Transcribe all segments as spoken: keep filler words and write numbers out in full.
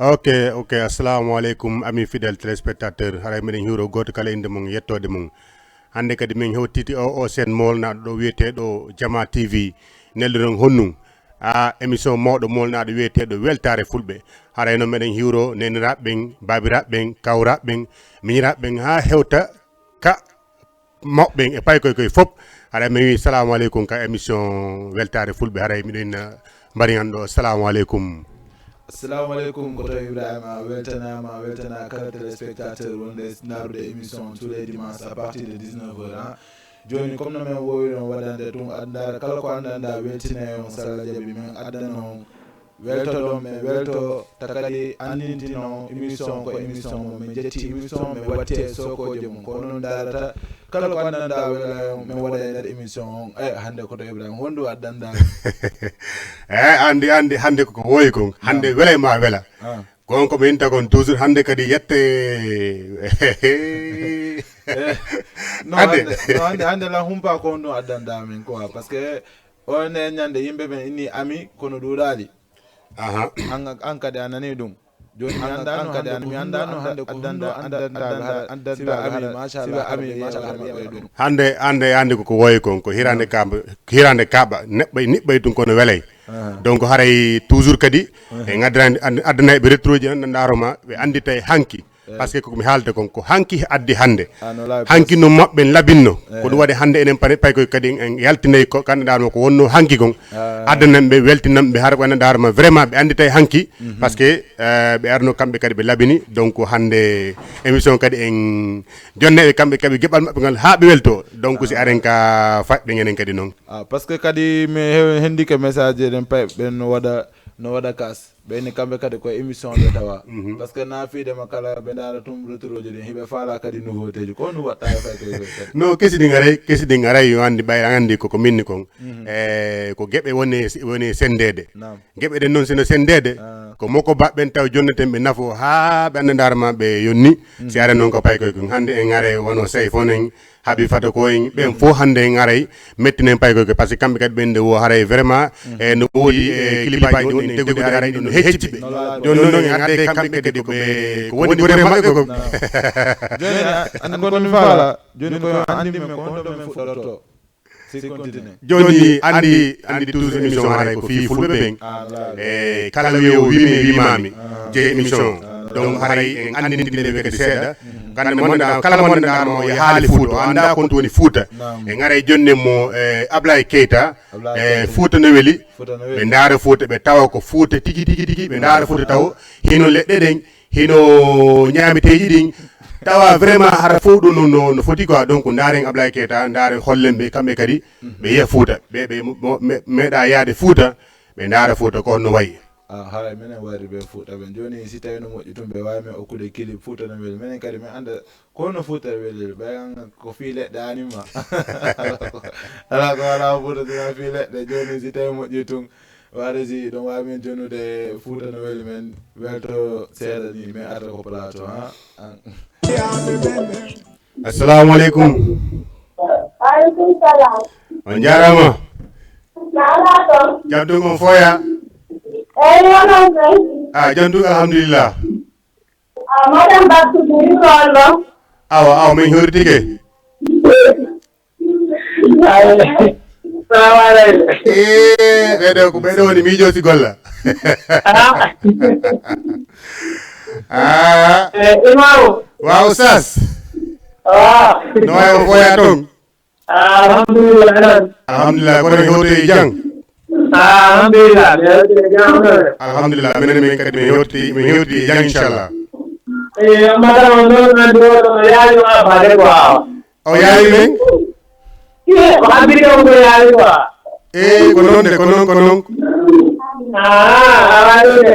Ok, ok. Assalamu aleykum, ami fidèle téléspectateur. Haray miɗen hiwro gooto kala innde mum, yettoode mum. Hannde kadi min hewtiti o, o seen moolnaaɗo ɗo wiyeteeɗo Jama T V. Nelduɗon honnun? A émission mawɗo moolnaaɗo wiyeteeɗo Weltaare Fulɓe. Haray noon meɗen hiwro neeniraaɓe ɓen, baabiraaɓe ɓen, kawraaɓe ɓen, miñiraaɓe ɓen haa hewta ka mawɓe ɓen e paykoy koy fof. Haray mi wi salamu aleykum ka émission Weltaare Fulɓe. Haray miɗo inna mbari an ɗo. Salamu aleykum. Assalamu aleykum, ko tawi Ibrahima a weltanaama, a weltana kala téléspectateur wonde ndaarude émission tous les dimanches à partir de dix-neuf heures, hein. Jooni, comme no men woowiri on waɗande tun, aɗa ndaara kala ko anndanɗaa weltine on, so Allah jaɓi men addana on welto ɗon, men welto, ta kadi anndintina on émission ko émission mo men jetti émission, men watti e sokooje mum. Ko onon ndaarata kala ko anndanɗaa wela on, men waɗa e nder émission on. E hannde ko to Ibrahima, honɗum addanɗaa? E anndi, anndi, hannde koko wooyi kon. Hannde welay ma wela. Ah. Ko on ko mi inta kon toujours, hannde kadi yette. Eh, non, hannde, non, hannde, hannde la humpa ko honɗum addanɗaa min quoi, parce que on e ñande yimɓe ɓen inni ami kono ɗuuɗaali. Aha. An, an kadi a nani ɗum. Jooni mi anndaano hannde, mi anndaano hannde ko honɗum addanɗaa, addanɗaa, addanɗaa, siba ami, machallah, ami, machallah, ɗum. Hannde, hannde, hannde koko wooyi kon, ko hirande kaaba, hirande kaaba, neɓɓay, niɓɓay ɗum kono welay. Aha. Donc haray toujours kadi, aha, en addana-, add-, addanay ɓe retourji, en ndaaro ma, ɓe annditay hanki. Eh. Parce que ko mi haalde kon, ko hanki addi hannde. Ah, no laabi. Hanki no maɓɓe labinno. Eh. Ko ɗum waɗi hannde enen pare paykoy kadi en yaltinay ko, kan ndaaro ma ko wonno hanki kon. Ah. Addanan ɓe, weltinan ɓe, har wona ndaaro ma vraiment ɓe annditay hanki. Mhm. Parce que, eh, ɓe arno kamɓe kadi ɓe labini. Donc hannde émission kadi en jonneɓe kamɓe kadi geɓal maɓɓe ngal haa ɓe welto. Donc si, ah, aren ka faɗɗe ngenen kadi noon. Ah, parce que kadi mi he-, hendike message eɗen pay ɓen no waɗa, no waɗa kas. Ɓe ni kamɓe kadi ko émission ɓe tawa. Mhm. Parce que na fiide ma kala ɓe ndaara tum retourji ɗin, hiɓe faala kadi nouveautéji. Ko honɗum waɗta e fay koy koy kadi? No, kesi ɗin aray, kesi ɗin aray, yo anndi ɓay, an anndi koko minni kon. Mhm. Eh, ko geɓe woni, woni senndeede. Naam. Geɓe ɗen noon sino senndeede, ah, ko moko baɓɓen taw jonneten ɓe nafo haa ɓe annda ndaara ma ɓe yonni. Mhm. Si are noon ko pay koy kon. Hannde en are wono sey fonen, Habi Fata ko en, ɓen fof hannde en aray, mettinen paykoy ko, parce que kamɓe kadi ɓen nde wo haray vraiment, mhm, e no woodi, e clipaaji ɗi woni tegude haray ɗi no hecci ɓe. Jooni noon en adde kamɓe kadi ko ɓe, ko woni gore maɓɓe ko. Jooni, a-, an kono mi faala, jooni ko yo anndi men ko honto men fuɗɗorto. Si continue. Jooni anndi, anndi toujours émission haray ko fii fulɓe ɓen. Ah, voilà. E kala wiye o wiimi, wiimaami, ah, jeyi émission. Ah, donc haray en anndintinde ɓe kadi seeɗa. Mhm. Kala mo anndanɗaa, kala mo anndanɗaa mo e haali Fuuta, o anndaa kon to woni Fuuta. Naam. E ngaray jonne mo, eh, Ablaye Keita, Ablaye, eh, Keita. Fuuta no weli. Fuuta no weli. Ɓe ndaara Fuuta, ɓe tawa ko Fuuta tigi, tigi, tigi. Ɓe ndaara Fuuta taw hino leɗɗe ɗen, hino ñaameteeji ɗin. Tawa vraiment hara fof ɗum no, no, no foti quoi. Donc ndaaren Ablaye Keita, ndaaren hollen ɓe kamɓe kadi, mhm, ɓe yiya Fuuta. Ɓe, ɓe mo-, mo-, me-, meeɗa yaade Fuuta, ɓe ndaara Fuuta ko honno wayi. Ah, haray minen wari ɓe Fuuta ɓen. Jooni, si tawi no moƴƴi tun, ɓe waawi men okkude clip Fuuta no weli. Minen kadi, min annda ko honno Fuuta weli. Ɓay an ko fii leɗɗe anima. Alaa ko, alaa ko alaa Fuuta, sina fii leɗɗe. Jooni, si tawi moƴƴi tun, waade si ɗum waawi men jonnude Fuuta no weli, men welto seeɗa ni, men arta ko plateau, ha? An. Assalamu alaikum. Wa alaikum salam. On jaaraama. Jaaraama toon. Jam tun on fooyaa? Eey, onon kay? Ah, jam tun, alhamdulillah. Ah, madame Baksu, mi wi'u on ɗo. Awa, awa, min hewtike. Ay, salamu aleykum. Eh, ɓeɗo ko, ɓeɗo woni miijo si golla. Ah. Ah. Eh, Imamu. Wa Oustaz. Wa. No wayi, on fooyaa toon? Ah, alhamdulillah, alhamdulillah. Alhamdulillah, kono hewto e jam. Ah, alhamdulillah, mi hewti e jam, alhamdulillah. Alhamdulillah, minen, min kadi min hewti, min hewti e jam, inchallah. Eh, madame, on ɗon anndi o ɗo yaali o abbaade ko awa. O yaali men? Eh, ko abbiri on ko yaali ko awa. Eh, ko noon de, ko noon, ko noon. Ah, awa ɗo de.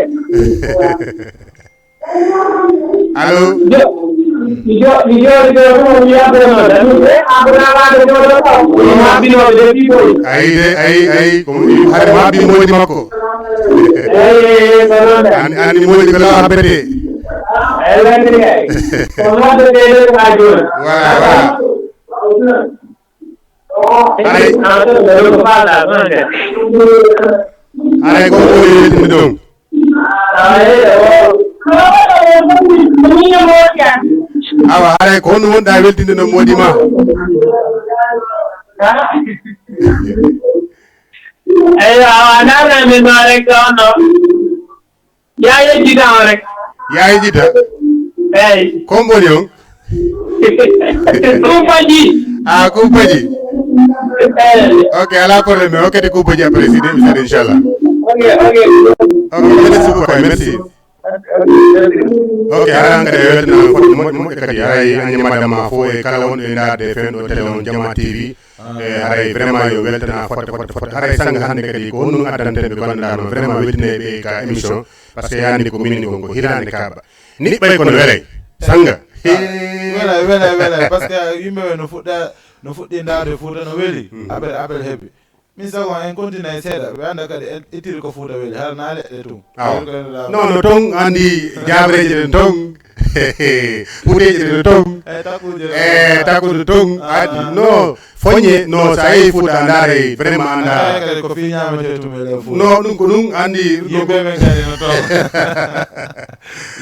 Allo? Jo-, mi jo-, mi jooɗi ɗo ɗum, mi yabbo noon. Ɗum de, Abdourahmane Bodo ko, ko maɓɓinooɓe de piɓɓoy. Ayi de, ayi, ayi, ko mo-, hare maɓɓi moodi makko. Eyi, eyi, eyi, ko noon de. An, an moodi ko law habbete. Eyi, lanndiri kay. Ko noon de, de, de, ko haa jooni. Voilà, voilà. Haray, haray ko woni yettude ɗum. Awa, haray ko honno wonɗa weltinde no moodi ma? Eyyo, awa, nana min ɗo rek, ɗo, no. Ya yejjita on rek. Ya yejjita? Eyi. Ko on woni on? Kumpaji. Ah, kumpaji. Eyi. Ok, ala problème. Ok, de kumpaji après, si de mi sare, inchallah. Ok, ok. Ok, merci beaucoup, merci. Ok, haray hankadi e weltana fodde moƴƴo moƴƴo kadi, haray anni madama fof e kala wonɓe ndaarde fewndo télé on Jama T V. E haray vraiment yo weltana fodde fodde fodde. Haray sanga hannde kadi ko honno addanten ɓe ko anndanɗa no vraiment weltine ɓe ka émission. Parce que yandi ko minin kon ko hirande kaaba. Niɓɓay kono welay. Sanga. Wela, wela, wela. Parce que yimɓe ɓe no fuɗɗa, no fuɗɗi ndaarde Fuuta no weli. Appel, appel heɓi. Min sago en continue e seeɗa. Ɓe annda kadi en ittiri ko Fuuta weli. Hara na leɗɗe tun. Awa. Weli ko en laaɓa. Non, no ton andi jaabireeje ɗen ton. Puteeje ɗen ton. Eh, takkuuje ɗen. Eh, takkude ton. Ah. Adi, no. Foñe, no, sa yehi Fuuta, a ndaaray, vraiment, a ndaara. Eh, kadi ko fii ñaametee tun e ley Fuuta. No, ɗum ko ɗum, andi, yimɓe ɓen kadi no ton.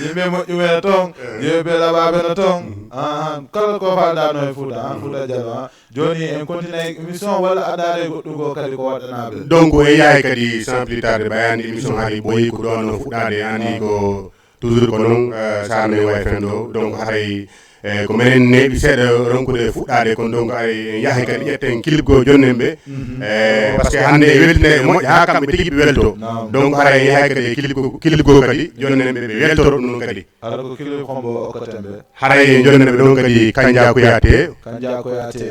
Yimɓe moƴƴuɓe no ton. Eh. Yimɓe laɓaaɓe no ton. Mhm. Ah, kala ko faalɗaa no e Fuuta, ah, Fuuta Jallo, ah. Jooni en continue émission walla a ndaaray goɗɗum goo kadi ko waɗanaaɓe? Donc, e yahay kadi sans plus tarde, ɓay andi émission hari ɓooyi ko ɗo no fuɗɗaade, andi ko toujours ko noon, eh, Sarne Way F M ɗo. Donc, haray, eh, ko menen neeɓi seeɗa ronkude fuɗɗaade, kono donc, haray en yahay kadi ƴetten clip goo jonnen ɓe. Mhm. Eh, parce que hannde e weltinde e moƴƴa haa kamɓe tigi ɓe welto. Naam. Donc, haray en yahay kadi e clip goo, clip goo kadi jonnen ɓe, ɓe weltoro ɗum noon kadi. Hara ko clip hombo okkaten ɓe? Haray en jonnen ɓe ɗoon kadi Kanja Kouyaté. Kanja Kouyaté.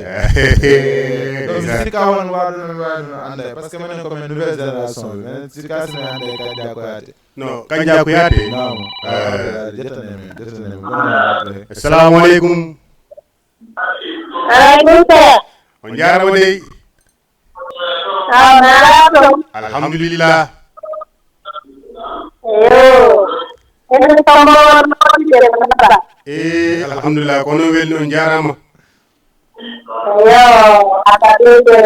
Eh, ɗum mi sikka won waaɗo no mi waawi ɗum annde, parce que menen ko men nouvelle génération. Men sikka si men annde Kanja Kouyaté. No, Kanja Kouyaté. Naam. Eh. Jettane men, jettane men. Assalamu aleykum. Aleykum salam. On jaaraama dey. Awa, naaraama. Alhamdulillah. Eyo. Enen tambo won noon de nata. Eh, alhamdulillah, ko onon welni, on jaaraama. Eyo, aka ɓeyde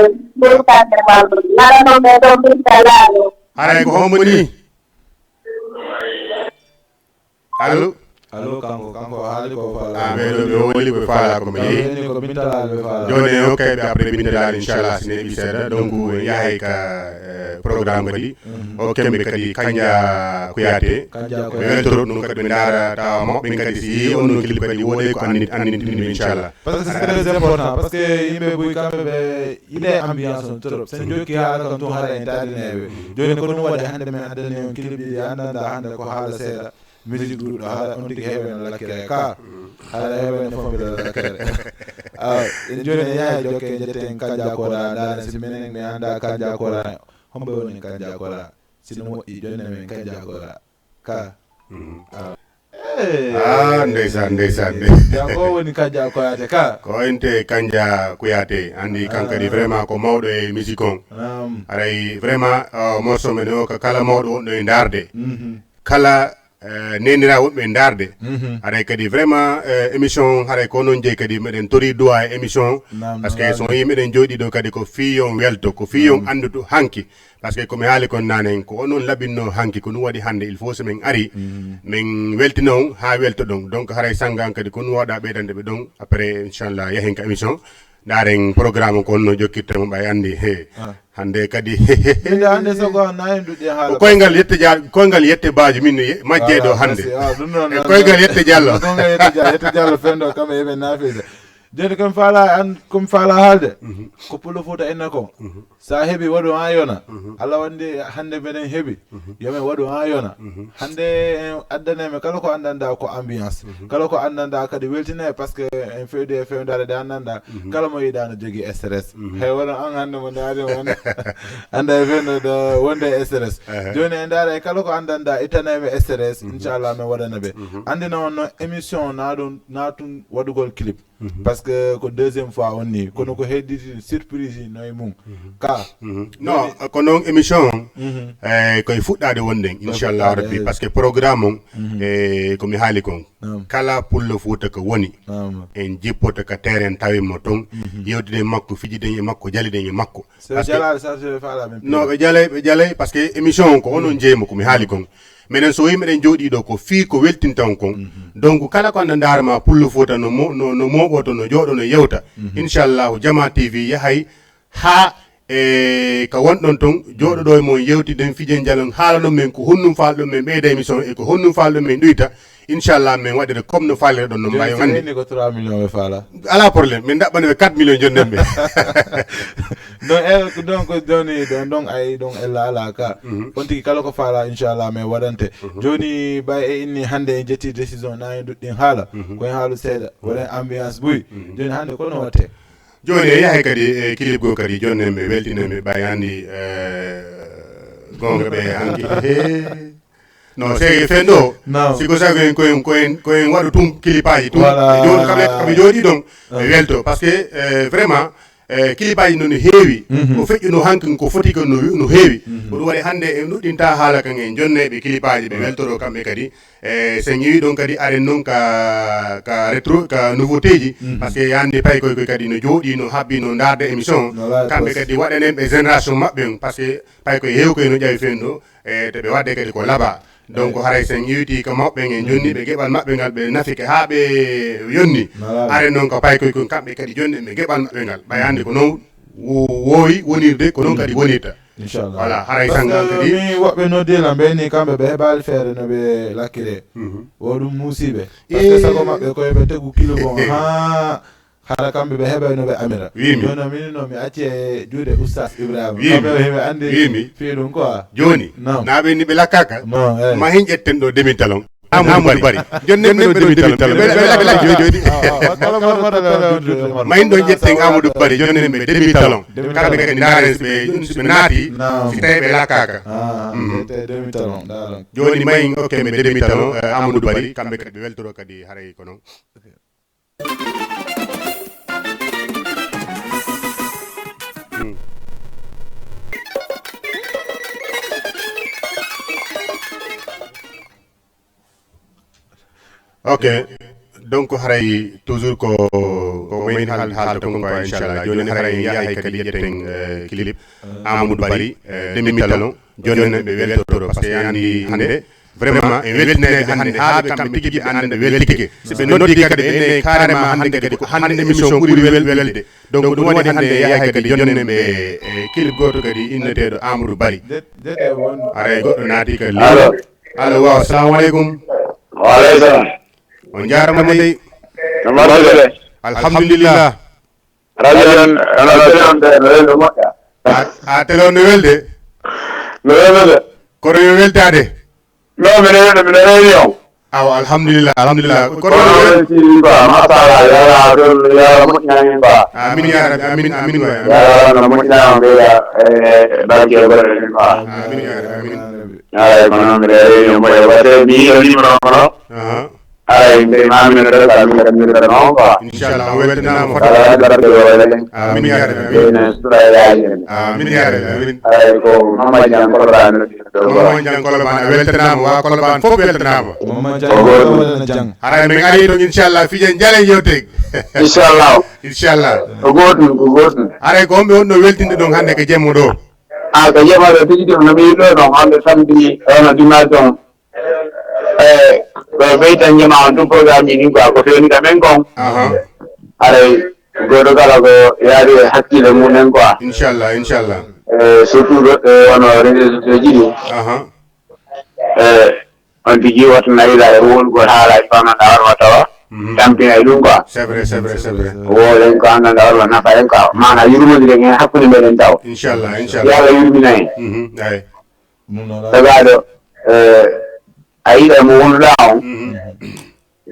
ɓurtande balɗe. Nana noon ɓe ɗo ɓurta laaɗo. Haray ko hombo ni? Allo? Allo, kanko, kanko o haali ko faala. Ah, mais ɗo ɓe woli ko faala ko mi yehi. Ni ko bintalaaɓe faala. Jooni en hokkay ɓe après bintalaaɓe, inchallah, si neeɓi seeɗa. Donc, en yahay ka, eh, programme kadi. Mhm. Hokken ɓe kadi Kanja Kouyaté. Kanja Kouyaté. Ɓe weltoro ɗum kadi ɓe ndaara tawa maɓɓe kadi si yehi on ɗon clip kadi woɗay ko anndi-, anndintini ɓe, inchallah. Parce que c'est très important. Parce que yimɓe buy kamɓe ɓe yiɗe ambiance on trop. Sen jokki haala kan tun hara en taadineeɓe. Jooni ko ɗum waɗi hannde men addani on clip ɗiɗi anndanɗa hannde ko haala seeɗa. Musique ɗuɗɗo, hara on tigi heeɓe no lakkere ka. Hara heeɓe no fombira lakkere. Ah, en jooni en yahay jokke en jette en Kanja Kora, ndaaren si menen mi annda Kanja Kora. Hombo woni Kanja Kora? Si no moƴƴi jooni men Kanja Kora. Ka. Mhm. Ah. Eh. Ah, ndeysaan, ndeysaan, ndeysaan. Ya ko woni Kanja Kouyaté ka? Ko ente Kanja Kouyaté. Anndi kan kadi vraiment ko mawɗo e musique on. Naam. Haray vraiment, ah, morceau men o ka kala mawɗo wonɗo e ndaarde. Mhm. Kala eh, neeniraaɓe wonɓe e ndaarde. Mhm. Haray kadi vraiment, eh, émission, haray ko noon jeyi kadi meɗen tori duwa e émission. Naam, parce que naam. So on yii meɗen jooɗii ɗo kadi ko fii on welto, ko fii on anndudu hanki. Parce que ko mi haali kon naane, ko onon laɓinno hanki, ko ɗum waɗi hannde, il faut so min ari, mhm, min weltina on haa welto ɗon. Donc haray sanngan kadi ko ɗum waɗa ɓeydande ɓe ɗon. Après, inchallah, yahen ka émission. Ndaaren programme ko honno jokkirta mo, ɓay anndi. He. Ah. Hannde kadi. Min de hannde so ko na en duɗe haala. Ko koyngal yette ja-, koyngal yette baaji min ye-, majje ɗo hannde. Ah, ɗum noon, e koyngal yette Jallo. Koyngal yette Jallo, yette Jallo fewndo kam e men naafeede. Jooni ko mi faala an, ko mi faala haalde. Mhm. Ko Pullo Fuuta inna ko. Mhm. Sa heɓi waɗu an yona. Mhm. Allah wandi hannde meɗen heɓi. Mhm. Yo men waɗu an yona. Mhm. Hannde en addane men kala ko anndanɗa ko ambiance. Mhm. Kala ko anndanɗa kadi weltine, parce que en fewde e fewndaare ɗe anndanɗa. Mhm. Kala mo yiɗa no jogii stress. Mhm. Hay wona an hannde mo ndaari mo annda e fewndo ɗo wonde e stress. Aha. Jooni en ndaara e kala ko anndanɗa ittane men stress. Mhm. Inchallah men waɗana ɓe. Mhm. Anndina on no émission na ɗum, na tun waɗugol clip. Parce que ko deuxième fois on ni, kono ko hedditi surprise no e mum. Ka. Non, ko noon émission on, eh, koye fuɗɗaade wonɗen, inchallah rabbi, parce que programme on, eh, ko mi haali kon. Kala pullo Fuuta ko woni, en jippoto ka terrain, tawen mo toon, yewtiden e makko, fijiden e makko, jaliden e makko. So jalaade, sa so faala men. Non, ɓe jalay, ɓe jalay, parce que émission on ko onon jeeymo, ko mi haali kon. Minen so wi meɗen jooɗii ɗo, ko fii ko weltinta on kon. Donc, kala ko annda ndaara ma pullo Fuuta no mo-, no, no mooɓoto, no jooɗo, no yewta. Inchallahu, Jama T V yahay haa e ka wonɗon ton, jooɗoɗo e mon, yewtiden, fijen, jalon, haalanon men ko honɗum faalɗon men ɓeyda émission e ko honɗum faalɗon men ɗuyta. Inchallah, min waɗira comme no faalirɗon no mbayon hannde. Ko trois millions ɓe faala. Alaa problème, min ɗaɓɓani ɓe quatre millions jonnen ɓe. Donc, e, donc, joni, donc, donc, ay, donc, ella ala ka. On tigi kala ko faala, inchallah, min waɗante. Joni, ɓay e inni hannde en jetti décision, na en duɗɗin haala. Ko en haalu seeɗa, waɗen ambiance buy. Joni hannde ko no watte? Joni e yahay kadi e clip goo kadi, jonnen ɓe, weltinan ɓe, ɓay anndi, eh, goonga ɓe hanki. He. Non, c'est que fen ɗo, si ko sago en ko en, ko en, ko en waɗu tun kilipaaji tun. Voilà. E jooni kamɓe, kamɓe jooɗii ɗon, ɓe welto. Parce que, eh, vraiment, eh, kilipaaji no, no heewi. Ko feƴƴuno hanki ko foti ko no, no heewi. Ko ɗum waɗi hannde en ɗuɗɗinta haala kan en jonneeɓe kilipaaji, ɓe weltoro kamɓe kadi. E so en ƴeewi ɗon kadi, aren noon ka, ka rétro, ka nouveauté ji. Parce que yande paykoy koy kadi no jooɗii, no habbii, no ndaarde émission. Kamɓe kadi waɗanen ɓe génération maɓɓe on. Parce que paykoy heewi koy no ƴawi fen ɗo, e to ɓe waɗde kadi ko laaɓaa. Donc, haray so en ƴeewtii ka mawɓe ɓen, en jonni ɓe geɓal maɓɓe ngal, ɓe nafike haa ɓe yonni. Aren noon ko paykoy kon, kamɓe kadi jonni ɓe geɓal maɓɓe ngal. Ɓay hannde ko noon wo-, woowi wonirde, ko noon kadi wonirta. Inchallah. Voilà, haray sannga kadi. Mi woɓɓe noddiila mbe ni kamɓe ɓe heɓaali feere no ɓe lakkiree. Wo ɗum muusiiɓe. Parce que sago maɓɓe ko yo ɓe tegu kilo bon. Haa hara kamɓe ɓe heɓay no ɓe amira. Wiimi. Jooni min no mi acci e juuɗe Oustaz Ibrahima. Wiimi. Kamɓe ɓe heɓe anndi. Wiimi. Fii ɗum quoi. Jooni. Naam. Naa ɓe ni ɓe lakkaaka. Non, eh. Ma hin ƴetten ɗo demi talon. Amadou Bari. Jonnen ɓe ɗo demi talon. Ɓe, ɓe, ɓe, ɓe, ɓe, ɓe, ɓe, ɓe. Ma hin ɗo ƴetten Amadou Bari, jonnen ɓe demi talon. Kamɓe kadi ndaaren si ɓe, si ɓe naati, si tawi ɓe lakkaaka. Ah, ah, te demi talon, ndaaren. Jooni ma hin okke ɓe demi talon, eh, Amadou Bari, kamɓe kadi ɓe weltoro kadi haray ko noon. Ok. Donc, haray toujours ko, ko wayni haal-, haalta kon quoi, inchallah. Jooni haray en yahay kadi ƴetten, eh, clip Amadou Bari, eh, demi talon. Jooni ɓe weltoro, parce que yandi hannde, vraiment, en weltinay ɓe hannde, haa ɓe kamɓe tigi tigi ɓe annda ɓe weltike. Si ɓe noddi kadi, ɓe innay carrément hannde kadi ko hannde émission ɓuri wel-, welde. Donc, ɗum waɗi hannde yahay kadi jonnen ɓe, eh, clip gooto kadi inneteeɗo Amadou Bari. Haray goɗɗo naati kadi. Allo. Allo, waaw, salamu aleykum. Wa aleykum salam. On njaaraama dey. No mbaɗɗon de? Alhamdulillah. Radio on, on, on, on, on, on, on, moƴƴa. A, a, télé on no welde? No welde de. Kono yo weltaade? Non, mino welde, mino réunion. Awa, alhamdulillah, alhamdulillah. Kono kono yo wel- on si ba, masala, yala, ɗon, yala, moƴƴani ba. Amin ya rabbi, amin, amin waay, amin. Yala, no moƴƴa, on ɓeyda, eh, barke e golle ɗen ba. Amin ya rabbi, amin. Ay, kono mino réunion, moƴƴa, wate, mi yiɗo numéro kono. Aha. Aray, mbe maami no dal, ka min kam min dal non quoi. Inchallah, o weltanaama fota. Ala barke o wala. Amin ya rabbi, amin. Ina sura yaji. Amin ya rabbi, amin. Aray, ko Mama Jan Kolobaan. Mama Jan Kolobaan, a weltanaama, waa Kolobaan fof weltanaama. Mama Jan Kolobaan. Haray min ari ɗon, inchallah, fijen jalen yewteg. Inchallah. Inchallah. Ko gootum, ko gootum. Haray ko homɓe wonno weltinde ɗon hannde ko jemma ɗo? Ah, ko jemma ɗo tigi ɗum no mi yiɗɗo ɗon hannde samedi, ono dimanche ɗon. Eh, ko ɓeytan jama on tun programme ji ɗin quoi, ko fewni ka men kon. Aha. Haray, gooto kala ko yaari e hakkille mum en quoi. Inchallah, inchallah. Eh, surtout ɗo, eh, wano réseaux sociaux ji ɗin. Aha. Eh, on tigi wata nayila e won ko haala e famanda on wata wa. Mhm. Tampina e ɗum quoi. C'est vrai, c'est vrai, c'est vrai. Wo en ko annda on wa nafa en quoi. Mana yurmondire en hakkunde meɗen taw. Inchallah, inchallah. Yo Allah yurmina en. Mhm, ay. Tagaaɗo, eh, a yiɗa mo wonduɗaa on, mhm,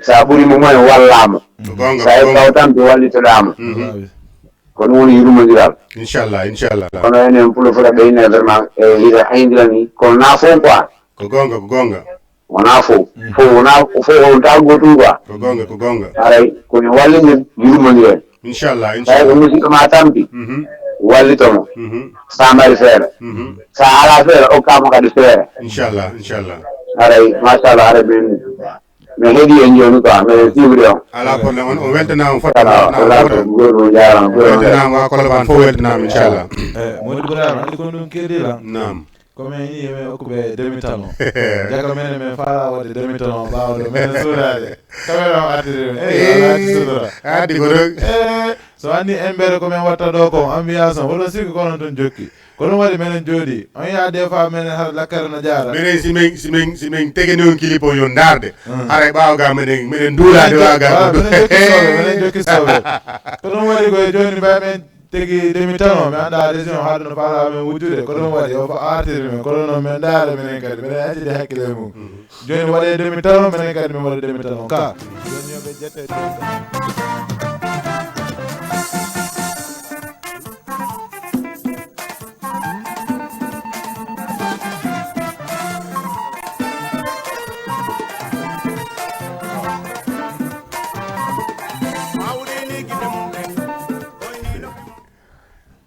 so a ɓuri mo moyen, wallaa mo. Ko goonga, so a ko goonga. Heɓi kawtampi, wallitoɗaa mo. Mhm. Ko ɗum woni yurmondiral. Inchallah, inchallah. Kono enen Pullo Fulɓe ɓe ine vraiment, eh, hiɗa hayndirani, kono na fof quoi. Ko goonga, ko goonga. Wonaa fof. Fof wonaa fof, wontaa gootum quoi. Ko goonga, ko goonga. Haray ko mi wallini yurmondiren. Inchallah, tawi ko inchallah. Musidɗo ma tampi. Mhm. Wallito mo. Mhm. Sa mari feere. Mhm. Sa ala feere, okka mo kadi feere. Inchallah, inchallah. Haray, machallah, haray min, min heɗi en jooni quoi, min siwri on. Ala problème, on, on weltanaama fof. Ala, ala, goɗɗum jaaraama. Weltanaama, waa Kolobaan fof weltanaama, inchallah. Eh, Mody Ibrahima, andi ko ɗum keedi lan? Naam. Ko men yi men okkuɓe demi talon. Jaka menen men fala wadde demi talon ɓawo ɗo menen suuɗade. Kamera o artiri ɗum. Eh, ala ati sutura. Addi ko ɗum. Eh, so anni embere ko men watta ɗo ko ambiance on. Woɗon sikki ko onon ton jokki. Ko ɗum waɗi menen jooɗi. On yaa des fois menen har lakkere no jaara. Menen si men, si men, si men tegani on clip o yo ndaarde. Hmm. Haray ɓaawo ga menen, menen duulaade waaga. Voilà, menen jokki soɓe, menen jokki soɓe. Ko ɗum waɗi ko e jooni mbay men tigi demi talon, mi anndaa région haa ɗum no faalaa men wujjude. Ko ɗum waɗi, o fa-, artiri men. Ko ɗum noon men ndaara minen kadi. Minen accidi hakkille mum. Mhm. Jooni waɗee demi talon, minen kadi min waɗa demi talon. Ka. Jooni yo ɓe jette.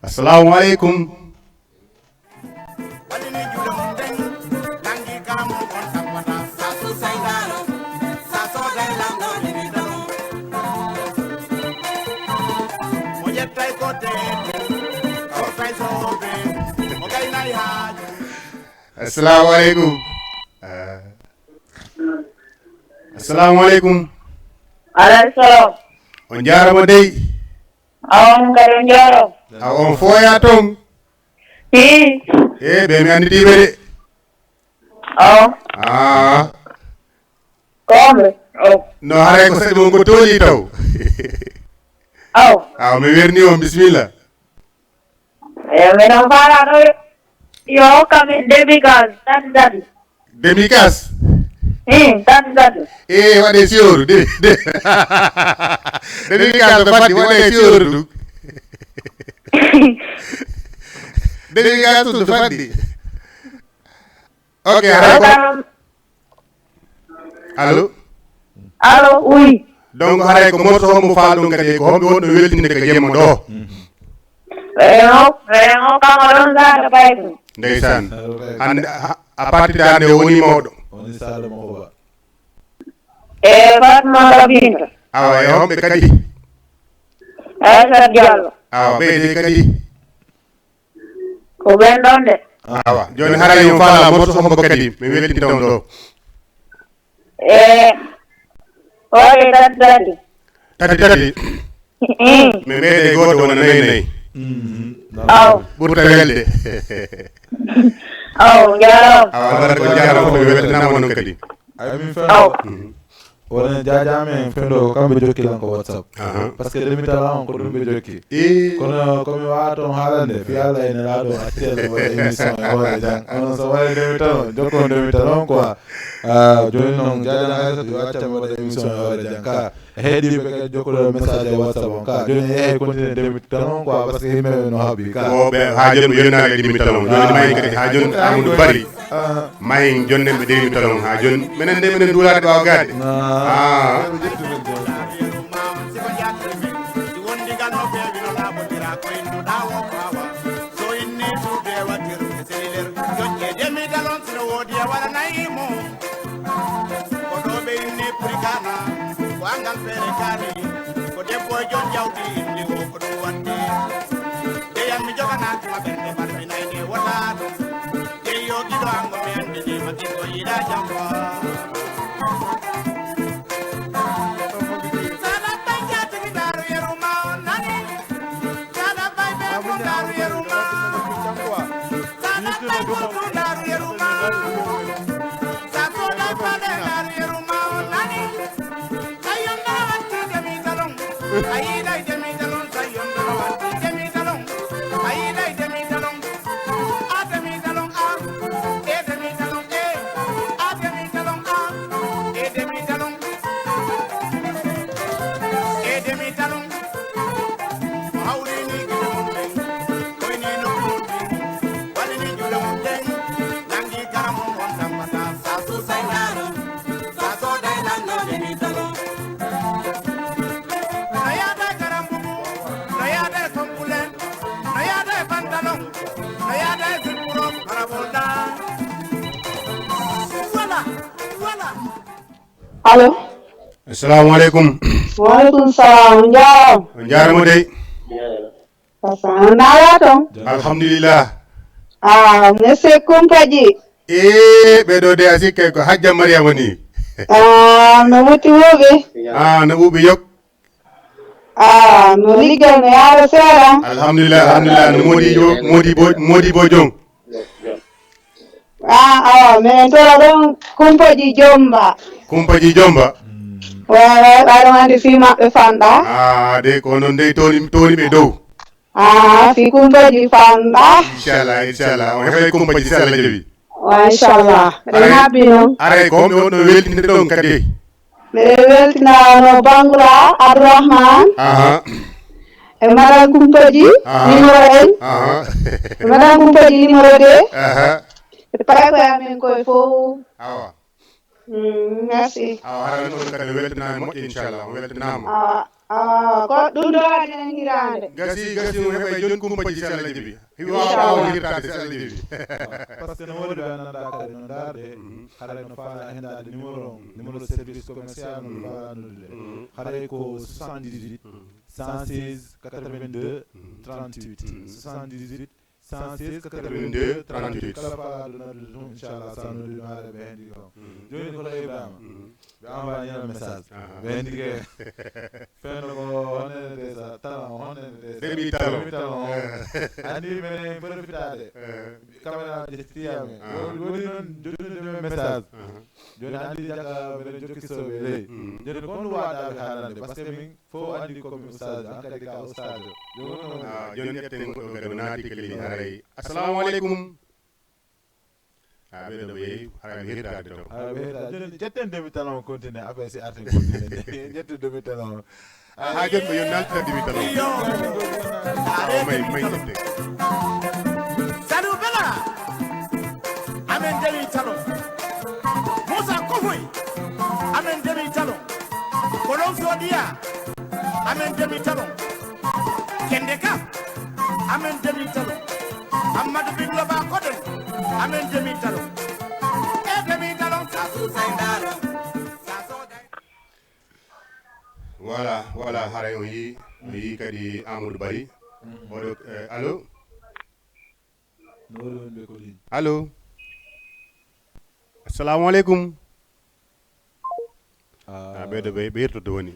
Assalamu alaikum. Assalamu alaikum. Ah. Assalamu alaikum. Alaikum salam. On jaarama dey. Awa, on kadi on jaarama. Awa, on fooya toon? Ii. E, ɓe mi annditiiɓe de. Awa. Ah. Ko on ɓe? Awa. No, haray ko saɗi mon ko tooli taw. Awa. Awa, mi werni on, bisimilla. E, miɗen faala ɗo yo hokka min demi gas, tati tati. Demi gas? Hmm, tati tati. E, waɗe siyoru. De, de. Demi gas no faddi, waɗe siyoru du. Demi gas tun no faddi. Ok, haray ko. Allo? Allo, oui. Donc, haray ko morso hombo faal ɗon kadi, ko homɓe wonɓe weltinde ko jemma ɗo? Eyo, eyo, kama ɗon zaɗa bayko. Ndeysaan. Hannde, a, a partir de hannde o woni mawɗo. Woni Sadio Makoba. E Fatma Rabinta. Awa, e homɓe kadi? Aysata Diallo. Awa, ɓeyde kadi? Ko ɓen ɗon de. Awa, jooni haray on faala morso hombo kadi, mi weltinta on ɗo. E, waɗe tati tati. Tati tati? Mm. Mi meeɗe gooto wona nayi nayi. Mm. Aw. Ɓurta welde. Aw, jaaraama. Awa, albarka, on jaaraama fof, mi weltanaama onon kadi. Ay, min fen. Aw. Mm. Wona jaaja amen fendo ko kamɓe jokki lan ko WhatsApp. Aha. Parce que demi talon on ko ɗum ɓe jokki. Ii. Kono ko mi wawa toon haalande, fi Allah ene laaɗo accel waɗa émission e hoore jang. Onon so waɗa demi talon, jokkon demi talon quoi. Ah, jooni noon, jaaja Aysatu, accam waɗa émission e hoore jang. Ka, heediiɓe kadi jokkuɗo message e WhatsApp on. Ka, jooni yehe continue demi talon quoi, parce que yimɓe no haɓi. Ka. Ko ɓe haa jooni ɓe yonnaali demi talon. Jooni mayi kadi haa jooni Amadou Bari. Ah. Mayin jonne ɓe demi talon haa jooni. Menen de menen duulaade ɓaawo gaade. Ah. Ah. Ko ɗo ɓe inni puri kana, ko angal feere kaani, ko debbo e jon jawdi inni o ko ɗum watti. Jeyan mi joganaaki ma ɓernde barmi nayde wota ɗum. Jeyo giɗo ango mi andi ni ma giɗo yiɗa jamma. Sala tan jatigi daru yeru ma on nani. Sala bay be ko daru yeru Allo. Assalamu aleykum. Wa aleykum salam. On njaaraama. On njaaraama dey. Pasa on naalaa toon? Alhamdulillah. Ah, monsieur Kumpaji. E, ɓeɗo de a sikkay ko Hajja Mariama ni. Ah, no wuti wuuɓi? Ah, no wuuɓi yok. Ah, no liggal no yaara seeɗa? Alhamdulillah, alhamdulillah. No modi jo, modi bo, modi bo jom. Ah, awa, minen tora ɗon Kumpaji Jomba. Kumpaji Jomba. Wawa, ɓaɗo andi fi maɓɓe fanɗa. Ah, de ko non dey toni, toni ɓe dow. Ah, fi Kumpaji fanɗa. Inchallah, inchallah. On heɓay Kumpaji si Allah jaɓi. Wa inchallah. Ɓe Aray- habbi non. Aray ko on ɓe wonno weltinde ɗon kadi. Miɗen weltina no Bangura Abdourahmane. Aha. E Madame Kumpaji Aha. Numéro un. Aha. E Madame Kumpaji numéro deux. Aha. E pare ko amen koye fof. Awa. Mm, merci. Awa, hara non kadi weltinaama moƴƴo, inchallah. On weltinaama. Awa, awa, ko ɗum ɗo waɗi en hiraande. Gasi, gasi, on heɓay jooni Kumpaji si Allah jaɓi. Hiwa Inchallah. Ɓaawo hirtaade si Allah jaɓi. Parce que no woodi ɓe anndaa kadi no ndaarde, haray no faala e hendaade numéro on, numéro service commercial no faala noddude. Haray ko soixante-dix-huit, cent seize, quatre-vingt-deux, trente-huit. Soixante-dix-huit, cent seize, quatre-vingt-deux, trente-huit. Kala faalaaɗo noddude tun, inchallah, sa noddi no haray ɓe hendi ko. Jooni ko Ibrahima. Ɓe envoyé ñaama message. Aha. Ɓe andi ke. Fenno ko honne de sa talon, honne de sa. Demi talon. Demi talon. Eh. Andi minen profitaade. Eh. Caméra je tiyami. Ah. Woni, woni non joddude men message. Aha. Jooni andi jaka minen jokki soɓe ley. Mm. Jooni kon ɗum waɗaɓe haalande parce que min fof andi ko mi ustad an kadi ka ustad. Jooni non. Ah, jooni ƴetten goɗɗo kadi o naati ke ley haray. Assalamu aleykum. Ah, ɓeɗo ɓe yehi, haray mi hirtaade taw. Haray mi hirtaade. Jooni ƴetten demi talon continue, après si arti continue. Ƴetten demi talon. Ah, haa jooni ɓe yoni nalta demi talon. O may, may ƴette. Salut Bella. Amen demi talon. Musa Kofoy. Amen demi talon. Kolon Sodiya. Amen demi talon. Kendeka. Amen demi talon. Amadou Biglo ba Koden. Amen demi talon. E demi talon sa su sendaro. Sa so dai. Voilà, voilà, haray on yii, on yii kadi Amadou Bari. Mm. Oɗo, eh, allo? No woni wonɓe ko ligne? Allo? Assalamu aleykum. Ah. Ah, ɓeɗo ɓe, ɓe hirtoto woni.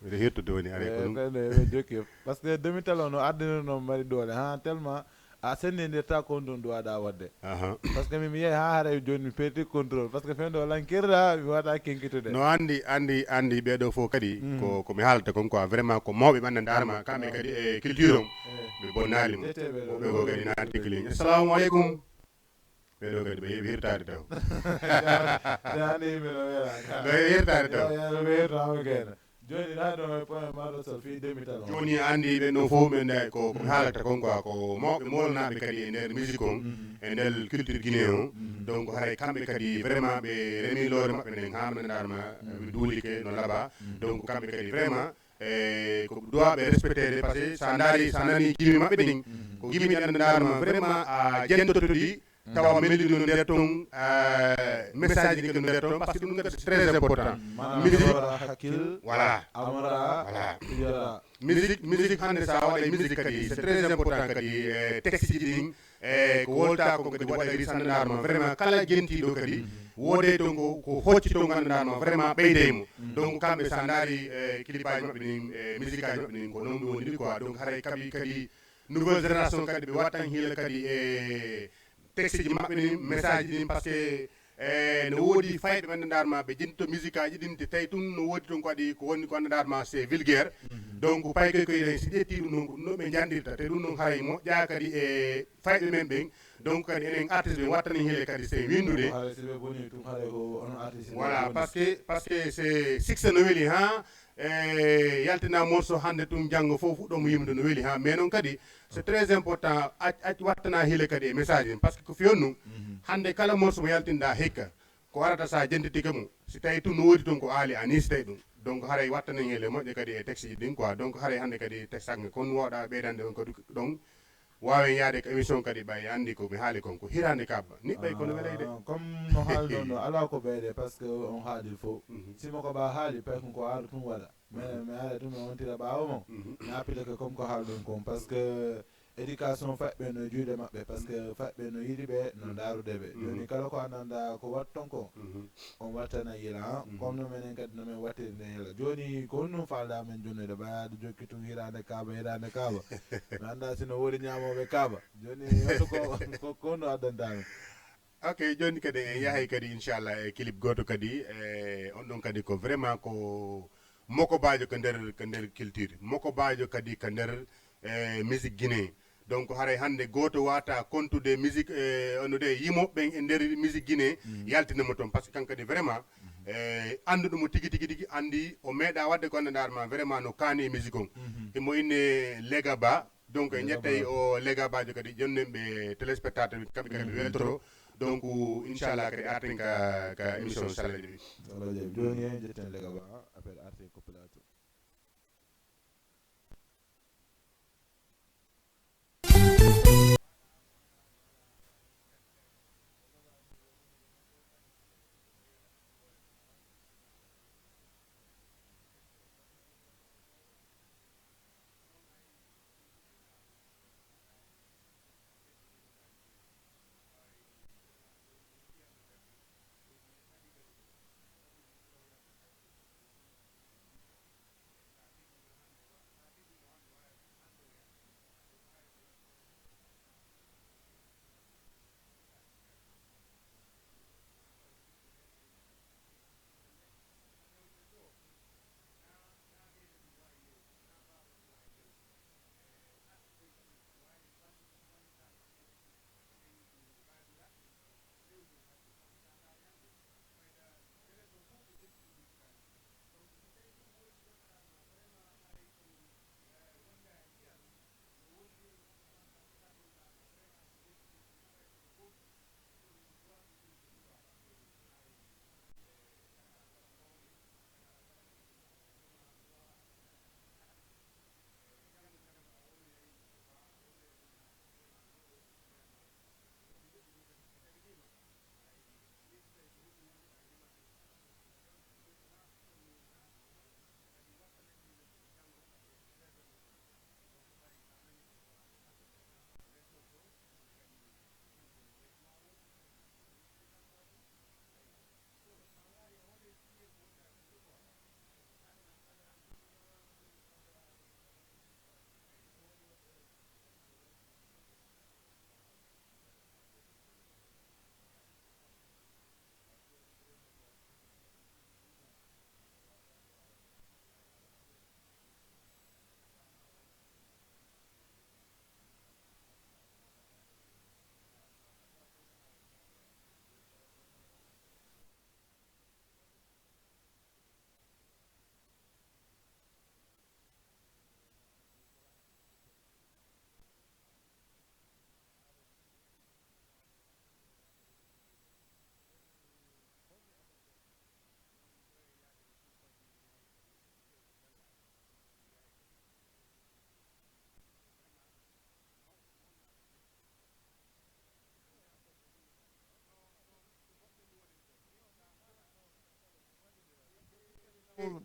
Ɓeɗo hirtoto woni, aray ko Eh, ɗum. Ɓe, ɓe, ɓe jokki. Parce que demi talon no ardino no mari doole. Ha, tellement a senndirta ko on ɗum ɗo waɗa waɗde. Aha. Parce que min mi yehi ha haray jooni mi perti contrôle. Parce que fewndo lankirɗa mi waɗa kenkitude. No andi, andi, andi ɓeɗo fof kadi Mm. ko, ko mi haalata kon quoi. Vraiment ko mawɓe ɓe anndandaarma kamɓe kadi e culture on. Eh. Ɓe bonnaali mo. Ƴetteɓe ɗo. Woɓɓe ko kadi naati kadi ligne. Assalamu aleykum. Ɓeɗo kadi ɓe yeeɓi hirtaade taw. Jani mi no wela. Ɓe yeeɓi hirtaade taw. Ya, ya, ɓe yeeɓi hirtaade taw. Jooni, ɗa ɗo e point maɗo so fii demi talon. Jooni, a anndi ɓen ɗo fof ɓe nda ko, ko mi haalata kon quoi, ko mawɓe moolnaaɓe kadi e nder musique on, Mhm. e nder culture guinéen on. Mhm. Donc, haray kamɓe kadi vraiment ɓe remi loore maɓɓe nden haa ɓe nandaarma, Mhm. ɓe duulike no laaɓa. Mhm. Donc, kamɓe kadi vraiment, e ko duwaaɓe respecteede, parce que sa ndaari, sa nani gimi maɓɓe ɗin, Mhm. ko gimi ɗi anndandaarma vraiment a jentoto ɗi, tawa meli no nder ton, eh, message ɗi no nder ton, parce que ɗum kadi c'est très important. Maanaam musique, wara hakkil, voilà. Amra, voilà. Yara. Musique, musique hannde sa waɗa musique kadi, c'est très important kadi, eh, texte ji ɗin, eh, ko wolta ko kadi waɗa risque anndandaarma. Vraiment, kala jentiiɗo kadi, Mhm. woodey ton ko, ko hocci ton anndandaarma, vraiment ɓeydey mo. Mhm. Donc, kamɓe sa ndaari, eh, clipaaji maɓɓe ɗin, eh, musique aji maɓɓe ɗin, ko non ɗum woni quoi. Donc, haray kaɓi kadi nouvelle génération kadi ɓe wattan hiila kadi e texte ji maɓɓe ɗin, message ji ɗin, parce que, eh, no woodi fayɓe ɓe anndandaarma ɓe jinto musique aji ɗin, te tawi tun no woodi ton ko waɗi ko woni ko anndandaarma c'est vulgaire. Mhm. Donc, pay koy koy ɗen, si ƴetti ɗum ɗon, ko ɗum ɗo ɓe njandirta, te ɗum ɗon haray moƴƴa kadi e fayɓe men ɓen. Donc, kadi enen artiste ɓe wattani helle kadi c'est windude. Haray si ɓe boni tun, haray ko on artiste ɓe boni. Voilà, parce que, parce que c'est succès no weli, ha, e yaltina morceau hannde tun janngo fof fuɗɗo mo yimde no weli ha, mais noon kadi c'est très important ac ac wattana hile kadi e message en, parce que ko fiyon ɗum. Mhm. Hannde kala morceau mo yaltinɗa hikka ko arata sa jentitike mo, si tawi tun no woodi tun ko aali a nistay ɗum. Donc haray wattanen hile moƴƴe kadi e texte ji ɗin quoi. Donc haray hannde kadi texte sange kon wooɗa ɓeydande on kadi ɗon. Waawen yahde ko émission kadi ɓay anndi ko mi haali kon ko hiraande kaaba. Niɓɓay kono weleyde. Ah, comme no haalɗon ɗo, alaa ko ɓeyde, parce que on haali fof. Mhm. Si mo ko ɓa haali, pay kon ko haali tun waɗa. Mais, mais haali tun mi wontira ɓaawo mo. Mhm. Mi appile que comme ko haalɗon kon, parce que éducation faɗɓe no juuɗe maɓɓe, parce que faɗɓe no yiɗi ɓe, no ndaarude ɓe. Mhm. Jooni kala ko anndanɗa ko watton ko, mhm, on wattana yila, ha? Mhm. Comme no menen kadi no men wattiri nde yila. Jooni ko honɗum faalɗa men jonnude, ɓay aɗa jokki tun hiraande kaaba, hiraande kaaba. Mi annda si no woodi ñaamooɓe kaaba. Jooni honɗum ko, ko, ko honɗum addanta men? Ok, jooni kadi en yahay kadi inchallah e clip gooto kadi, e on ɗon kadi ko vraiment ko mokobaajo ko nder, ko nder culture. Mokobaajo kadi ko nder, e, musique guinée. Donc haray hannde gooto waata kontude musique, e, onnude yimooɓe ɓen e nder musique guinée, mhm, yaltina mo toon. Parce que kanko kadi vraiment, mhm, e, annduɗo mo tigi, tigi, tigi anndi o meeɗa waɗde ko anndanɗaa ma vraiment no kaani e musique on. Mhm. Himo inne Lega Ba. Donc en Lega ƴettay Ba. O Lega Bajo kadi, jonnen ɓe téléspectateur ɓe, kamɓe kadi ɓe, mhm, weltoro. Donc inchallah kadi arten ka, ka émission Salla Jaɓi. Salla Jaɓi. Jooni en ƴetten Lega Ba, après arten ko plateau.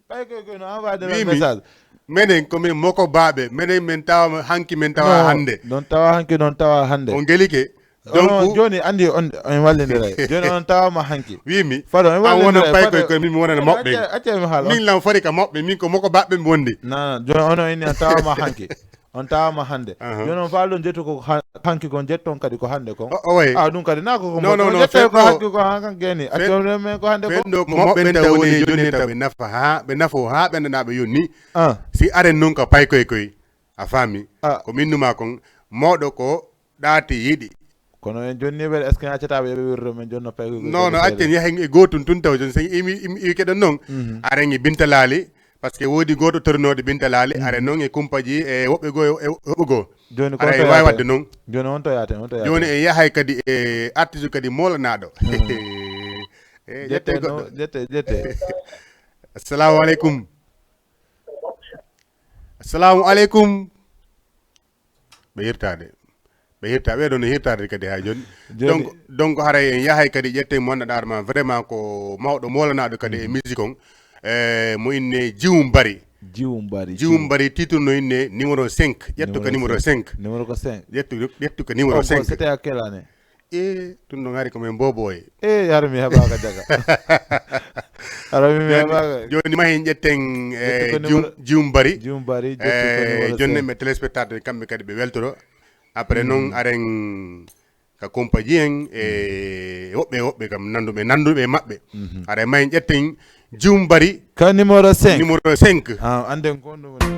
Paykoy koy no envoyé de message. Menen ko min moko baaɓe, menen min tawa hanki, min tawa hannde. Non tawa hanki, non tawa hannde. On gelike. Donc jooni andi on en wallindiray. Jooni on tawa ma hanki. Wimi fado en wallindiray. Wona paykoy koy, min mi wonana moɓɓe. Acca mi haala. Min lan fori ka moɓɓe, min ko moko baaɓe mi wondi. Na jooni on o inni an tawa ma hanki. On tawaama hannde. Aha. Jooni on faal ɗon jettu ko ha-, hanki kon, jetton kadi ko hannde kon. O, o, way. Ah, ɗum kadi na ko ko non, non, non, jette ko hanki ko han kan geni. Acca men ko hannde ko. Fen ɗo ko moɓɓen taw woni jonni taw ɓe nafa ha, ɓe nafo ha ɓe nana ɓe yonni. Ah. Si aren non ka pay koy koy. A faami? Ah. Ko min numa kon, mawɗo ko ɗaati yiɗi. Kono en jonni ɓe, est-ce que accata ɓe ɓe wirro men jonno pay koy koy? Non, non, accen yahen e gootun tun taw jon sen imi, imi, imi keɗon non. Mhm. Aren e bintalaali. Parce que woodi gooto tornooɗo bintalaali, mhm, are noon e kumpaji e woɓɓe goo e woɓɓe goo. Jooni ko ara en waawi waɗde noon. Jooni on to yaate, on to yaate. Jooni en yahay kadi e artiste kadi moolanaɗo. Mhm. E jette, jette goɗɗo. Jette, jette. Assalamu aleykum. Assalamu aleykum. Ɓe yirtaade. Ɓe hirta, ɓeɗo no hirtade kadi ha joni. Joni. Donc, donc haray en yahay kadi ƴetten mo annduɗaa ma vraiment ko mawɗo molanaaɗo kadi e musique on. E mo inne Jiwu Mbari. Jiwu Mbari, Jiwu Jiwu. Mbari, titre no inne numéro cinq. Ƴettu ka Numéro numéro cinq. cinq. Numéro ko cinq. Ƴettu, ƴettu ka numéro On ko cinq. C'était à quelle année? E, ɗum ɗon hari ko men boboye. E, hari mi heɓaka jaga. Hari mi, mi Joni, heɓaka. joni ma hen ƴetten, e, Ƴettu ko Jiwu, numéro Jiwu Mbari. Jiwu Mbari, ƴettu ko E, numéro joni cinq. Men téléspectateur kamɓe kadi ɓe weltoro. Après noon, aren ka compagnie en e woɓɓe e woɓɓe kam nanduɓe, nanduɓe e maɓɓe. Aray ma en ƴetten Jiwu Mbari Ka numéro cinq. numéro cinq. Ah, anden ko ɗum woni.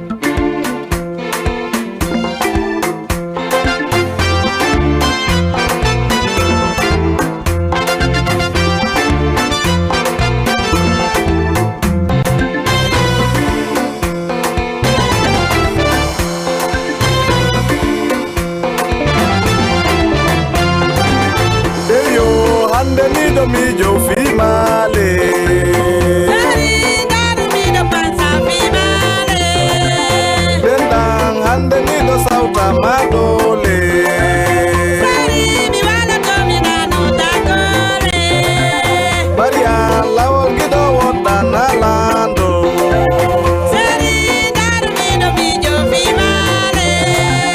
Eyo, hande miɗo miijo fii maale. Sari, ndaru miɗo pansa fii maale. Denɗan hande miɗo sawta ma doole. Sari, mi wala to mi nano tagore. Bari an lawol giɗo woɗɗana laando. Sari, ndaru miɗo miijo fii maale.